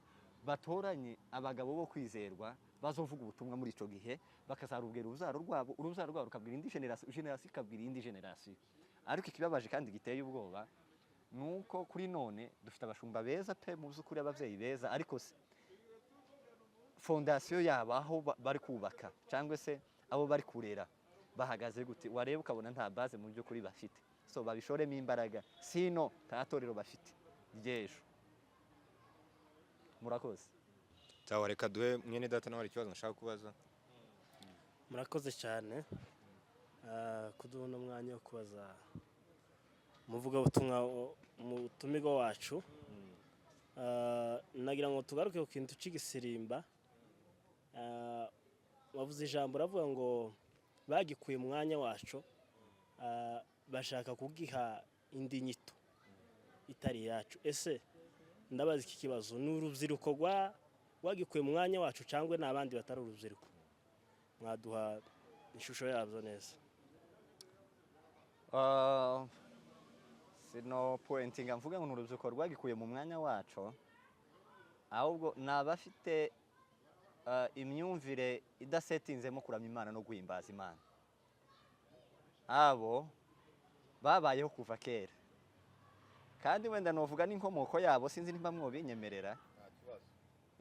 batoranye abagabo bo kwizerwa bazovuga ubutumwa muri ico gihe, bakazarubwira urubyaro rwabo, urubyaro rwabo rukabwira indi génération, génération ikabwira indi génération. Ariko ikibabaje kandi giteye ubwoba nuko kuri none dufite abashumba beza pe, mu by'ukuri ababyeyi beza, ariko se fondation yabo aho bari kubaka cyangwa se abo bari kurera bahagaze gute? Wareba ukabona nta base mu by'ukuri bafite. So babishoremo imbaraga, sino nta torero bafite ry'ejo. Murakoze. Sawa, reka duhe mwene data nawe hari ikibazo nashaka kubaza. Murakoze cyane kuduha uno mwanya wo kubaza umuvugabutumwa, umutumirwa wacu. Nagira ngo tugaruke ku kintu cy'igisirimba. Wavuze ijambo uravuga ngo bagikuye mu mwanya wacu, bashaka kugiha indi nyito itari iyacu. Ese ndabaza iki kibazo: ni urubyiruko rwagikuye mu mwanya wacu cyangwa ni abandi batari urubyiruko? Mwaduha ishusho yabyo neza. Sino pointinga mvuga ngo ni urubyiruko rwagikuye mu mwanya wacu, ahubwo ni abafite imyumvire idasetinzemo kuramya Imana no guhimbaza Imana. Abo babayeho kuva kera, kandi wenda novuga n'inkomoko yabo, sinzi nimba mwobinyemerera.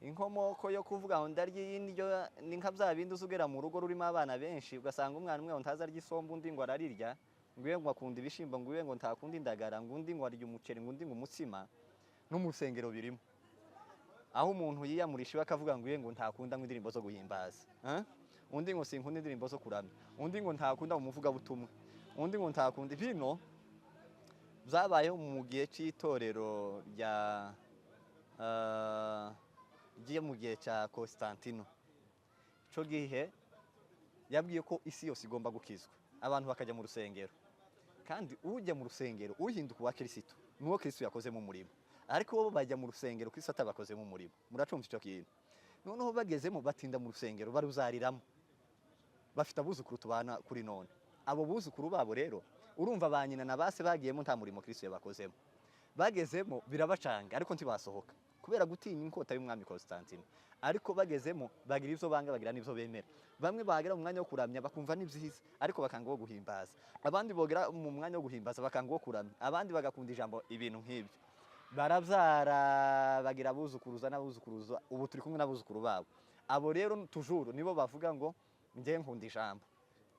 Inkomoko yo kuvuga ngo ndarya iyi ndyo ni nka bya bindi uza ugera mu rugo rurimo abana benshi, ugasanga umwana umwe ngo ntazi arya isombe, undi ngo ararirya, ngo iwe ngo akunda ibishimbo, ngo iwe ngo ntakunda indagara, ngo undi ngo arya umuceri, ngo undi ngo umutsima. No mu rusengero birimo, aho umuntu yiyamurisha iwe akavuga ngo iwe ngo ntakunda ngo indirimbo zo guhimbaza, eh? Undi ngo sinkunda indirimbo zo kuramya, undi ngo ntakunda umuvugabutumwa, undi ngo ntakunda bino. Byabayeho mu gihe cy'itorero rya ryo mu gihe cya Constantino. Ico gihe yabwiye ko isi yose igomba gukizwa, abantu bakajya mu rusengero, kandi ujya mu rusengero uhinduka uwa Kirisitu nuwo Kristo yakozemo umurimo. Ariko bo bajya mu rusengero Kristo atabakozemo umurimo. Muracumva ico kintu? Noneho bagezemo batinda mu rusengero, baruzariramo, bafite abuzukuru tubana kuri none. Abo buzukuru babo rero, urumva ba nyina na base bagiyemo nta murimo Kristo yabakozemo. Bagezemo birabacanga, ariko ntibasohoka kubera gutinya inkota y'umwami Constantine. Ariko bagezemo bagira ivyo banga, bagira n'ivyo bemera. Bamwe bagera mu mwanya wo kuramya bakumva ni vyiza, ariko bakanga wo guhimbaza. Abandi bogera mu mwanya wo guhimbaza bakanga wo kuramya. Abandi bagakunda ijambo, ibintu nk'ibyo. Barabyara, bagira abuzukuruza n'abuzukuruza, ubu turi kumwe n'abuzukuru babo. Abo rero toujours nibo bavuga ngo njye nkunda ijambo,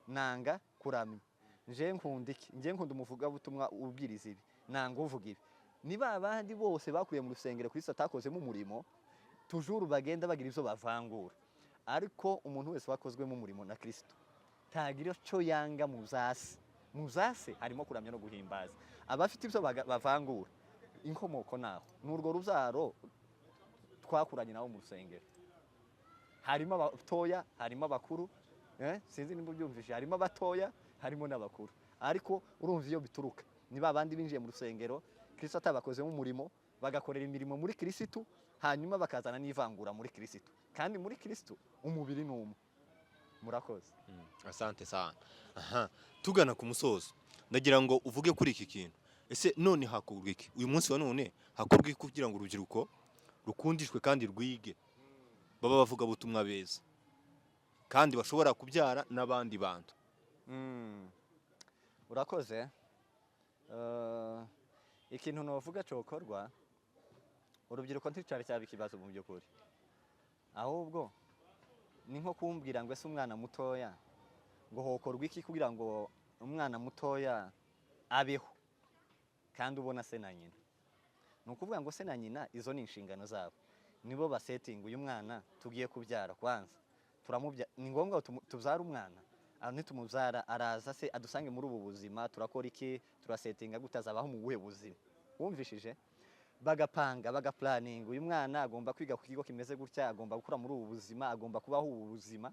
nanga kuramya, nje nkunda iki, nje nkunda umuvugabutumwa ubwiriza ibi, nanga uvuga ibi. Ni ba bandi bose bakuriye mu rusengero Kristo atakozemo umurimo. Toujours bagenda bagira ivyo bavangura. Ariko umuntu wese wakozwemo umurimo na Kristo ntagira icyo yanga mu zase. Mu zase harimo kuramya no guhimbaza. Abafite ibyo bavangura, inkomoko naho ni urwo rubyaro twakuranye nabo mu rusengero. Harimo abatoya, harimo abakuru, sinzi nimba ubyumvise. Harimo abatoya, harimo n'abakuru, ariko urumva iyo bituruka ni ba bandi binjiye mu rusengero Kristo atabakozemo umurimo, bagakorera imirimo muri Kirisitu, hanyuma bakazana n'ivangura muri Kirisitu, kandi muri Kirisitu umubiri ni umwe. Murakoze. Asante sana. Aha, tugana ku musozo, ndagira ngo uvuge kuri iki kintu: ese none hakorwa iki uyu munsi wa none, hakorwa iki kugira ngo urubyiruko Rukundishwe kandi rwige, baba bavuga butumwa beza kandi bashobora kubyara n'abandi bantu. Urakoze. Ikintu novuga cokorwa, urubyiruko nticari cyaba ikibazo mu by'ukuri, ahubwo ni nko kumbwira ngo ese umwana mutoya, ngo hokorwa iki kugira ngo umwana mutoya abeho kandi ubona se na nyina? Ni ukuvuga ngo se na nyina, izo ni inshingano zabo, nibo basetinga uyu mwana tugiye kubyara. Kwanza turamubya, ni ngombwa tubyare umwana? Nitumubyara araza se adusange muri ubu buzima? Turakora iki? Turasetinga gute? Azabaho mu buhe buzima? Wumvishije, bagapanga, bagapulaninga: uyu mwana agomba kwiga ku kigo kimeze gutya, agomba gukura muri ubu buzima, agomba kubaho ubu buzima.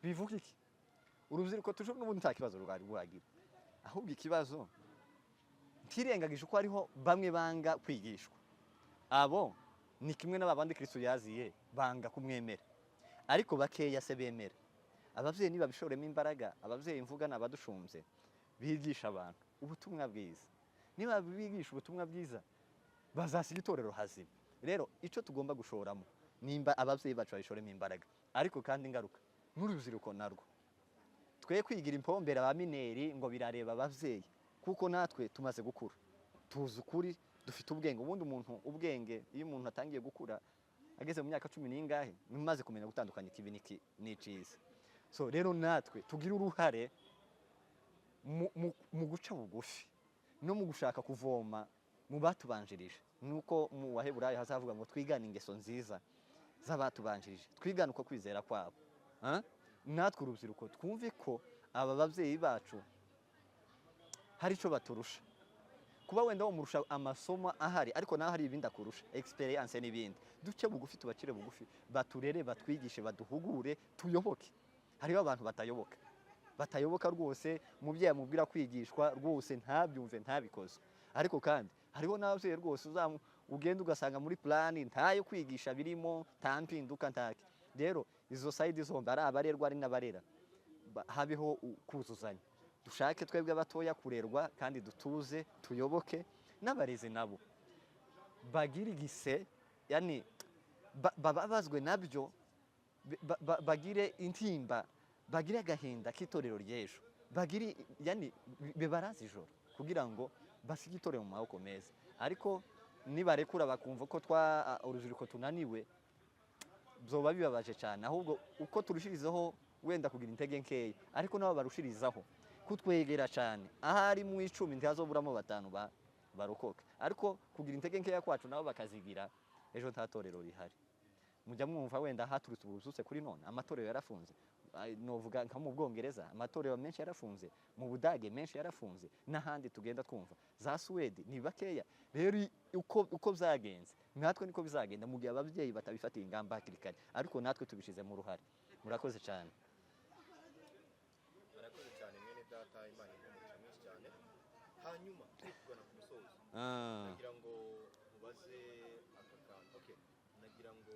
Bivuga iki? Urubyiruko tuje n'ubundi nta kibazo rwari rwagira, ahubwo ikibazo, ntirengagije uko hariho bamwe banga kwigishwa, abo ni kimwe n'abandi Kristo yaziye banga kumwemera, ariko bakeya se bemera. Ababyeyi nibabishoremo imbaraga, ababyeyi mvuga ni abadushumbye, bigisha abantu ubutumwa bwiza. Niba bigisha ubutumwa bwiza, bazasiga itorero hazima. Rero icyo tugomba gushoramo, nimba ababyeyi bacu babishoremo imbaraga, ariko kandi ingaruka n'urubyiruko narwo, twe kwigira impombera ba mineri ngo birareba ababyeyi, kuko natwe tumaze gukura, tuzi ukuri, dufite ubwenge. Ubundi umuntu, ubwenge, iyo umuntu atangiye gukura ageze mu myaka 10 n'ingahe, umaze kumenya gutandukanya ikibi n'iciza. So rero natwe tugira uruhare mu guca bugufi no mu gushaka kuvoma mu batubanjirije, nuko mu Baheburayo hazavuga ngo twigane ingeso nziza z'abatubanjirije, twigane uko kwizera kwabo. Ah? Natwe urubyiruko twumve ko aba babyeyi bacu hari icyo baturusha. Kuba wenda wamurusha amasomo ahari, ariko naho hari ibindi akurusha, experience n'ibindi. Duce bugufi, tubacire bugufi, baturere, batwigishe, baduhugure, tuyoboke. Hariho abantu batayoboka, batayoboka rwose. Umubyeyi amubwira kwigishwa rwose ntabyumve, ntabikoze. Ariko kandi hariho n'ababyeyi rwose ugenda ugasanga muri plani ntayo kwigisha birimo, nta mpinduka, ntake. Rero izo side zombi, ari abarerwa ari n'abarera, habeho kuzuzanya. Dushake twebwe abatoya kurerwa kandi dutuze, tuyoboke. N'abarezi nabo bagire igise, yani bababazwe nabyo, bagire intimba, bagire agahinda k'itorero ry'ejo, bagire, yani bibaraze ijoro kugira ngo basige itorero mu maboko meza. Ariko nibarekura bakumva ko twa urubyiruko tunaniwe, byoba bibabaje cyane. Ahubwo uko turushirizaho wenda kugira intege nkeya, ariko nabo barushirizaho kutwegera cyane. Ahari mu 10 ntihazoburamo batanu barokoka, ariko kugira intege nkeya kwacu nabo bakazigira, ejo nta torero rihari. Mujya mwumva wenda haturutse ububyutse kuri none, amatorero yarafunze. Novuga nka mu Bwongereza amatorero menshi yarafunze, mu Budage menshi yarafunze, n'ahandi tugenda twumva za Suwedi ni bakeya. Rero uko byagenze natwe niko bizagenda mu gihe ababyeyi batabifatiye ingamba hakiri kare, ariko natwe tubishizemo uruhare. Murakoze cyane. Murakoze cyane, mwene data, Imana iguhe umugisha mwinshi cyane. Hanyuma turi kugana ku musozo, nagira ngo mubaze aka kantu. Okay, nagira ngo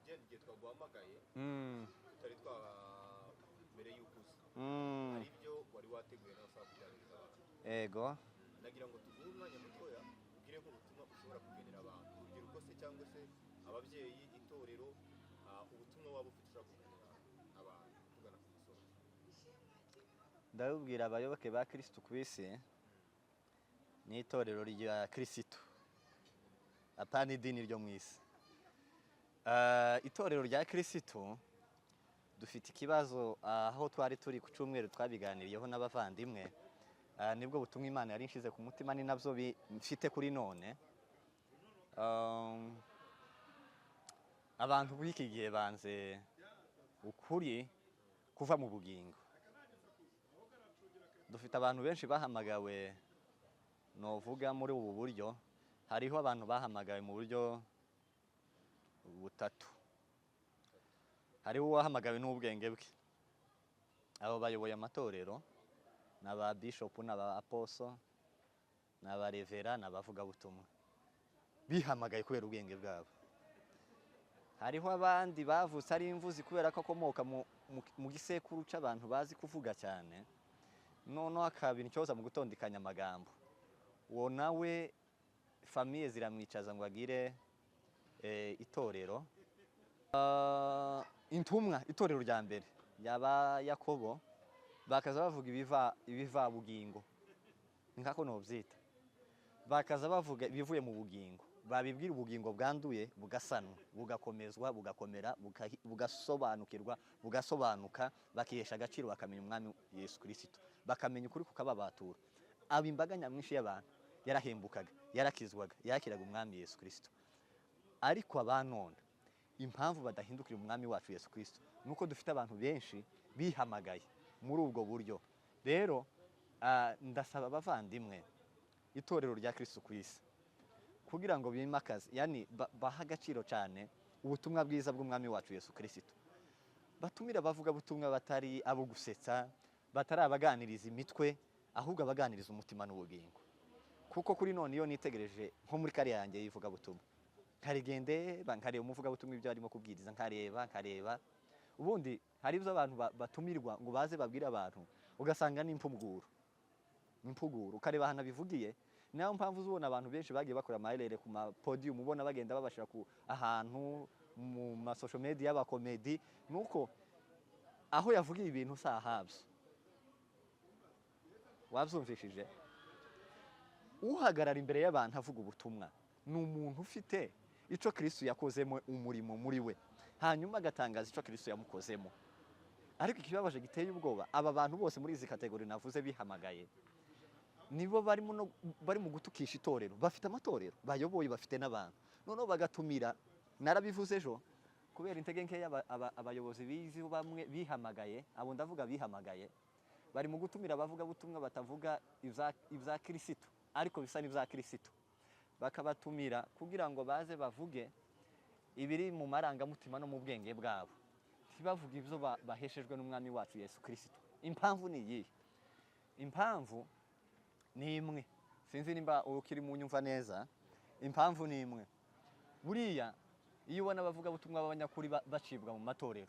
genda, igihe twaguhamagaye tutari twa mbere y'uko uza, hari ibyo wari wateguye nawe ushobora kuganiriza abantu. Ego. Nagira ngo tuguhe umwanya mutoya, ugire nk'ubutumwa ushobora kugenera abantu, urubyiruko se cyangwa se ababyeyi, itorero, ubutumwa waba ufite ushobora kugenera abantu tugana ku musozo. Ndabibwira abayoboke ba Kirisitu ku isi n'itorero rya Kirisitu, apana idini ryo mu isi. Itorero rya Kirisitu dufite ikibazo. Aho twari turi ku cyumweru twabiganiriyeho n'abavandimwe. Nibwo butumwa Imana yari inshize ku mutima, ni nabyo mfite kuri none. Abantu b'iki gihe banze ukuri kuva mu bugingo. Dufite abantu benshi bahamagawe, novuga muri ubu buryo, hariho abantu bahamagawe mu buryo butatu. Hariho uwahamagawe n'ubwenge bwe, abo bayoboye amatorero, ni aba bishopu, ni aba aposo, ni aba revera, ni abavugabutumwa bihamagaye kubera ubwenge bwabo. Hariho abandi bavutse ari imvuzi kubera ko akomoka mu gisekuru c'abantu bazi kuvuga cyane, noneho akaba intyoza mu gutondekanya amagambo. Uwo nawe famille ziramwicaza ngo agire itorero. Intumwa, itorero rya mbere yaba Yakobo, bakaza bavuga ibiva bugingo, ni nkako novyita, bakaza bavuga ibivuye mu bugingo, babibwira ubugingo bwanduye bugasanwa, bugakomezwa, bugakomera, bugasobanukirwa, bugasobanuka, bakihesha agaciro, bakamenya Umwami Yesu Kristo, bakamenya ukuri kukababatura. Aba imbaga nyamwinshi y'abantu yarahembukaga, yarakizwaga, yakiraga Umwami Yesu Kristo. Ariko abanone impamvu badahindukira Umwami wacu Yesu Kristo nuko dufite abantu benshi bihamagaye muri ubwo buryo. Rero ndasaba abavandimwe, itorero rya Kristo ku isi, kugira ngo bimakaze, yani baha agaciro cyane ubutumwa bwiza bw'Umwami wacu Yesu Kristo, batumira abavuga butumwa batari abo gusetsa, batari abaganiriza imitwe, ahubwo abaganiriza umutima n'ubugingo. Kuko kuri none iyo nitegereje nko muri kariya yanjye yivuga butumwa, nkarigende nkareba umuvugabutumwa ibyo arimo kubwiriza, nkareba ubundi hari ibyo abantu batumirwa ngo baze babwire abantu, ugasanga ni impuguro, impuguro, ukareba ahantu abivugiye. Niyo mpamvu uzubona abantu benshi bagiye bakora amayerere ku ma podium, ubona bagenda babashira ku ahantu mu ma social media y'abakomedi, nuko aho yavugiye ibintu sahabyo. Wabyumvishije? Uhagarara imbere y'abantu avuga ubutumwa ni umuntu ufite ico Kristo yakozemo umurimo muri we, hanyuma agatangaza ico Kristo yamukozemo. Ariko ikibabaje giteye ubwoba, aba bantu bose muri izi kategori navuze bihamagaye nibo barimo no bari mu gutukisha itorero. Bafite amatorero bayoboye, bafite n'abantu, noneho bagatumira. Narabivuze ejo, kubera intege nkeya abayobozi bizi bamwe bihamagaye, abo ndavuga bihamagaye, bari mu gutumira abavuga butumwa batavuga ibya Kristo ariko bisa n'ibya Kristo, bakabatumira kugira ngo baze bavuge ibiri mu marangamutima no mu bwenge bwabo, ntibavuge ibyo baheshejwe n'Umwami wacu Yesu Kristo. Impamvu ni iyihe? Impamvu ni imwe, sinzi nimba ukiri mu nyumva neza. Impamvu ni imwe, buriya iyo ubona abavuga butumwa b'abanyakuri bacibwa mu matorero,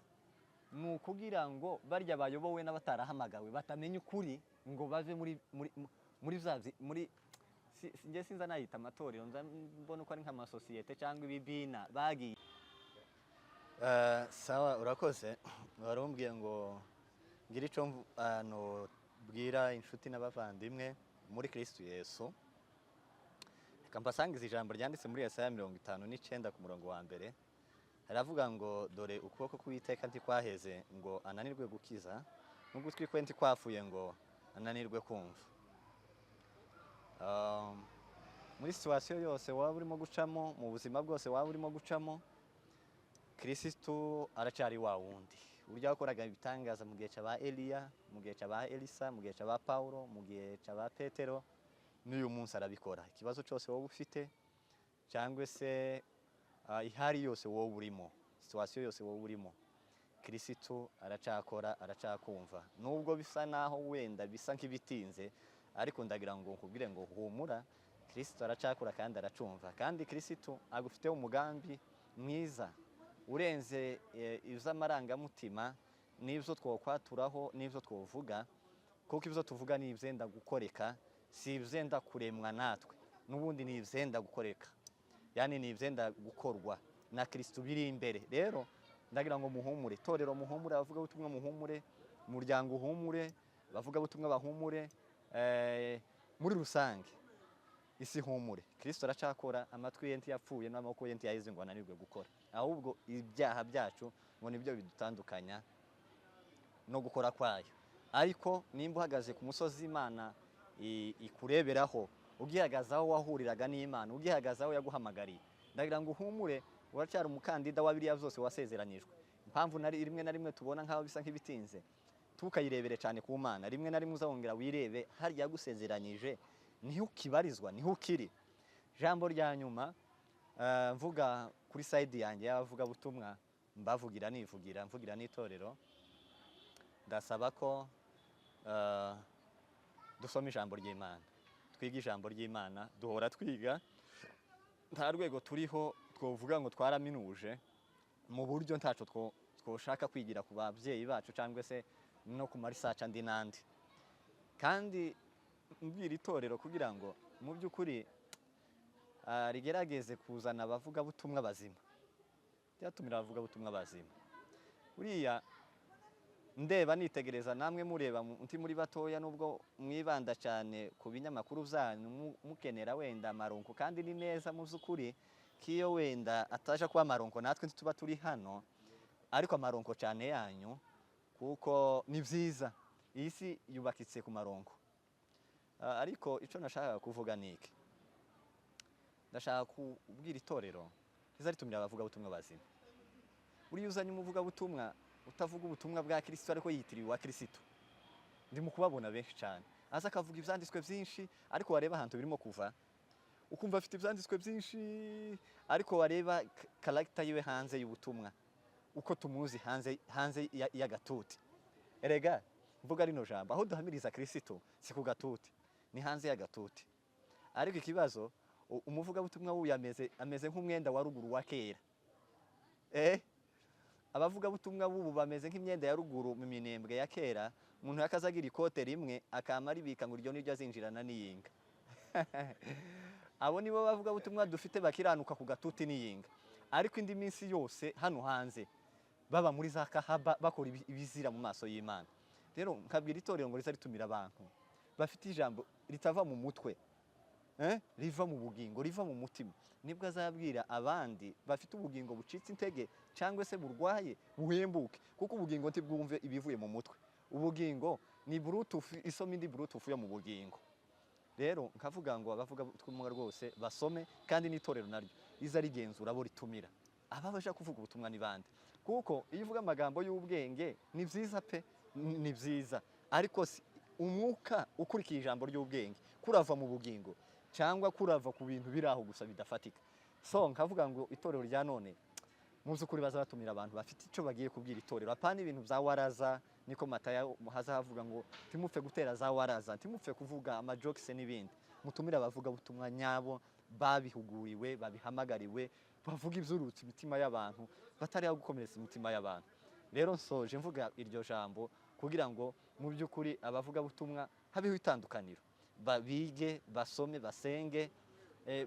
ni ukugira ngo barya bayobowe n'abatarahamagawe batamenya ukuri, ngo bave muri muri muri za muri njye sinza nayita amatorero, nza mbona uko ari nk'amasosiyete cyangwa ibibina bagiye. Sawa, urakoze. Warumbwiye ngo ngira ico nobwira inshuti n'abavandimwe muri Kristo Yesu. Reka mbasangize ijambo ryanditse muri Yesaya 59 ku murongo wa mbere. Haravuga ngo dore ukuboko k'Uwiteka ntikwaheze ngo ananirwe gukiza, n'ugutwi kwe ntikwapfuye ngo ananirwe kumva. Muri situation yose waba urimo gucamo, mu buzima bwose waba urimo gucamo, Kristo aracyari wa wundi urya wakoraga ibitangaza mu gihe cy'aba Eliya, mu gihe cy'aba Elisa, mu gihe cy'aba Paulo, mu gihe cy'aba Petero, n'uyu munsi arabikora. Ikibazo cyose wowe ufite cyangwa se ihari yose wowe urimo, situation yose wowe urimo, Kristo aracakora, aracakumva. Nubwo bisa naho wenda bisa nk'ibitinze, ariko ndagira ngo nkubwire ngo humura, Kristo aracakora kandi aracumva. Kandi Kristo agufiteho umugambi mwiza urenze ivy'amarangamutima n'ivyo twokwaturaho n'ivyo twovuga, kuko ivyo tuvuga ni ivyenda gukoreka, si ivyenda kuremwa natwe, n'ubundi ni ivyenda gukoreka, yani ni ivyenda gukorwa na Kristo biri imbere. Rero ndagira ngo muhumure, torero muhumure, abavuga butumwa muhumure, umuryango uhumure, abavuga butumwa bahumure, muri rusange isi humure. Kristo aracakora, amatwi ye ntiyapfuye n'amaboko ye ntiyaheze ngo ananirwe gukora, ahubwo ibyaha byacu ngo nibyo bidutandukanya no gukora kwayo. Ariko nimba uhagaze ku musozi Imana ikureberaho, ugihagaze aho wahuriraga n'Imana, ugihagaze aho yaguhamagariye, ndagira ngo uhumure, uracyari umukandida wa biriya byose wasezeranyijwe. Impamvu nari rimwe na rimwe tubona nk'aho bisa nk'ibitinze, tukayirebere cyane ku Mana. Rimwe na rimwe uzongera wirebe harya yagusezeranyije, niho ukibarizwa, niho ukiri. Jambo rya nyuma, mvuga kuri side yanjye y'abavuga butumwa, mbavugira nivugira, mvugira n'itorero, ndasaba ko dusoma ijambo ry'Imana, twiga ijambo ry'Imana, duhora twiga, nta rwego turiho twovuga ngo twaraminuje mu buryo ntaco twoshaka kwigira ku babyeyi bacu cyangwa se no ku marisaca andi n'andi. Kandi mbwira itorero kugira ngo mu by'ukuri Rigerageze kuzana abavugabutumwa bazima, ryatumira abavugabutumwa bazima. Buriya ndeba nitegereza, namwe mureba nti muri batoya, nubwo mwibanda cyane ku binyamakuru byanyu, mukenera wenda amaronko, kandi ni neza mu by'ukuri k'iyo wenda ataje kuba amaronko natwe ntituba turi hano, ariko amaronko cyane yanyu, kuko ni byiza, iyi si yubakitse ku maronko. Ariko icyo nashakaga kuvuga ni iki: ndashaka kubwira itorero rizaritumira abavugabutumwa bazima. Buriya uzanye umuvugabutumwa utavuga ubutumwa bwa Kristo ariko yitiriwe uwa Kristo, ndi mu kubabona benshi cyane, aza akavuga ibyanditswe byinshi, ariko wareba ahantu birimo kuva ukumva afite ibyanditswe byinshi, ariko wareba character yiwe hanze y'ubutumwa, uko tumuzi hanze y'agatuti. Erega mvuga rino jambo, aho duhamiriza Kristo si ku gatuti, ni hanze y'agatuti. Ariko ikibazo, umuvugabutumwa w'uyu ameze nk'umwenda wa ruguru wa kera. Abavugabutumwa b'ubu bameze nk'imyenda ya ruguru mu Minembwe ya kera, umuntu yakazagira ikote rimwe akama aribika ngo iryo niryo azinjirana n'iyinga. Abo nibo bavugabutumwa dufite bakiranuka ku gatuti n'iyinga, ariko indi minsi yose hano hanze baba muri za kahaba, bakora ibizira mu maso y'Imana. Rero nkabwira itorero ngo riza ritumira abantu bafite ijambo ritava mu mutwe, riva mu bugingo, riva mu mutima, nibwo azabwira abandi bafite ubugingo bucitse intege cyangwa se burwaye buhembuke, kuko ubugingo ntibwumve ibivuye mu mutwe. Ubugingo ni Bluetooth isoma indi Bluetooth yo mu bugingo. Rero nkavuga ngo abavuga ubutumwa rwose basome, kandi n'itorero naryo riza rigenzura abo ritumira, aba baje kuvuga ubutumwa ni bande, kuko iyo uvuga amagambo y'ubwenge ni byiza pe, ni byiza, ariko si umwuka ukurikiye ijambo ry'ubwenge kurava mu bugingo cyangwa kurava ku bintu biri aho gusa bidafatika. So nkavuga ngo itorero rya none mu by'ukuri baza batumira abantu bafite icyo bagiye kubwira itorero, apana ibintu bya waraza. Niko Matayo haza havuga ngo ntimupfe gutera za waraza, ntimupfe kuvuga amajokes n'ibindi, mutumire abavuga butumwa nyabo babihuguriwe, babihamagariwe, bavuga ibyurutse imitima y'abantu, batari aho gukomeretsa imitima y'abantu. Rero nsoje mvuga iryo jambo kugira ngo mu by'ukuri abavuga butumwa habeho itandukaniro, bige, basome, basenge,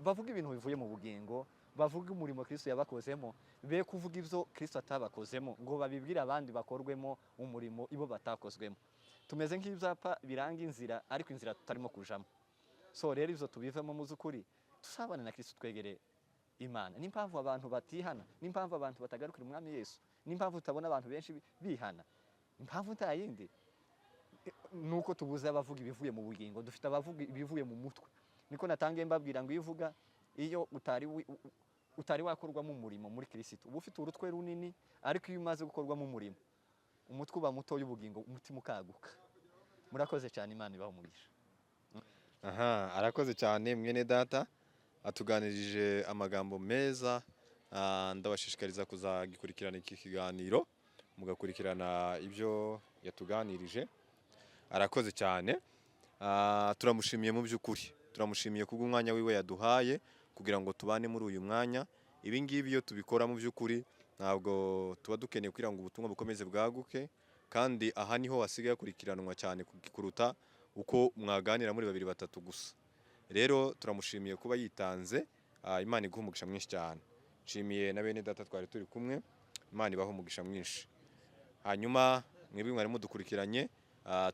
bavuge ibintu bivuye mu bugingo, bavuge umurimo Kristo yabakozemo, be kuvuga ibyo Kristo atabakozemo ngo babibwire abandi bakorwemo umurimo ibo batakozwemo. Tumeze nk'ibyapa biranga inzira, ariko inzira tutarimo kujamo. So rero ibyo tubivemo, mu by'ukuri tusabane na Kristo, twegere Imana. N'impamvu abantu batihana, n'impamvu abantu batagarukira Umwami Yesu, n'impamvu tutabona abantu benshi bihana, impamvu nta yindi, nuko tubuze abavuga ibivuye mu bugingo. Dufite abavuga ibivuye mu mutwe. Niko natangiye mbabwira ngo iyo uvuga, iyo utari wakorwamo umurimo muri Kristo, uba ufite urutwe runini, ariko iyo umaze gukorwamo umurimo umutwe uba muto y'ubugingo, umutima ukaguka. Murakoze cyane, Imana ibahe umugisha. Aha, arakoze cyane mwene data, atuganirije amagambo meza. Ndabashishikariza kuzagikurikirana iki kiganiro, mugakurikirana ibyo yatuganirije. Arakoze cyane. Turamushimiye mu by'ukuri, turamushimiye kubw'umwanya wiwe yaduhaye kugira ngo tubane muri uyu mwanya. Ibi ngibi iyo tubikora, mu by'ukuri ntabwo tuba dukeneye kugira ngo ubutumwa bukomeze bwaguke, kandi aha niho hasigaye hakurikiranwa cyane kuruta uko mwaganira muri babiri batatu gusa. Rero turamushimiye kuba yitanze. Imana iguha umugisha mwinshi cyane. Nshimiye na bene data twari turi kumwe, Imana ibaha umugisha mwinshi. Hanyuma mwebwe mwari mudukurikiranye,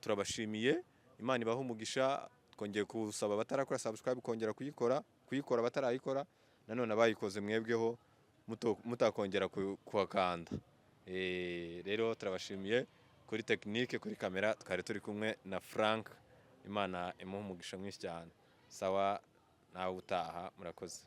turabashimiye, Imana ibaha umugisha. Twongeye gusaba abatarakora subscribe kongera kuyikora, batarayikora nanone abayikoze mwebweho mutakongera kuhakanda. Rero turabashimiye. Kuri technique, kuri kamera twari turi kumwe na Frank, Imana imuha umugisha mwinshi cyane. Sawa, nawe utaha, murakoze.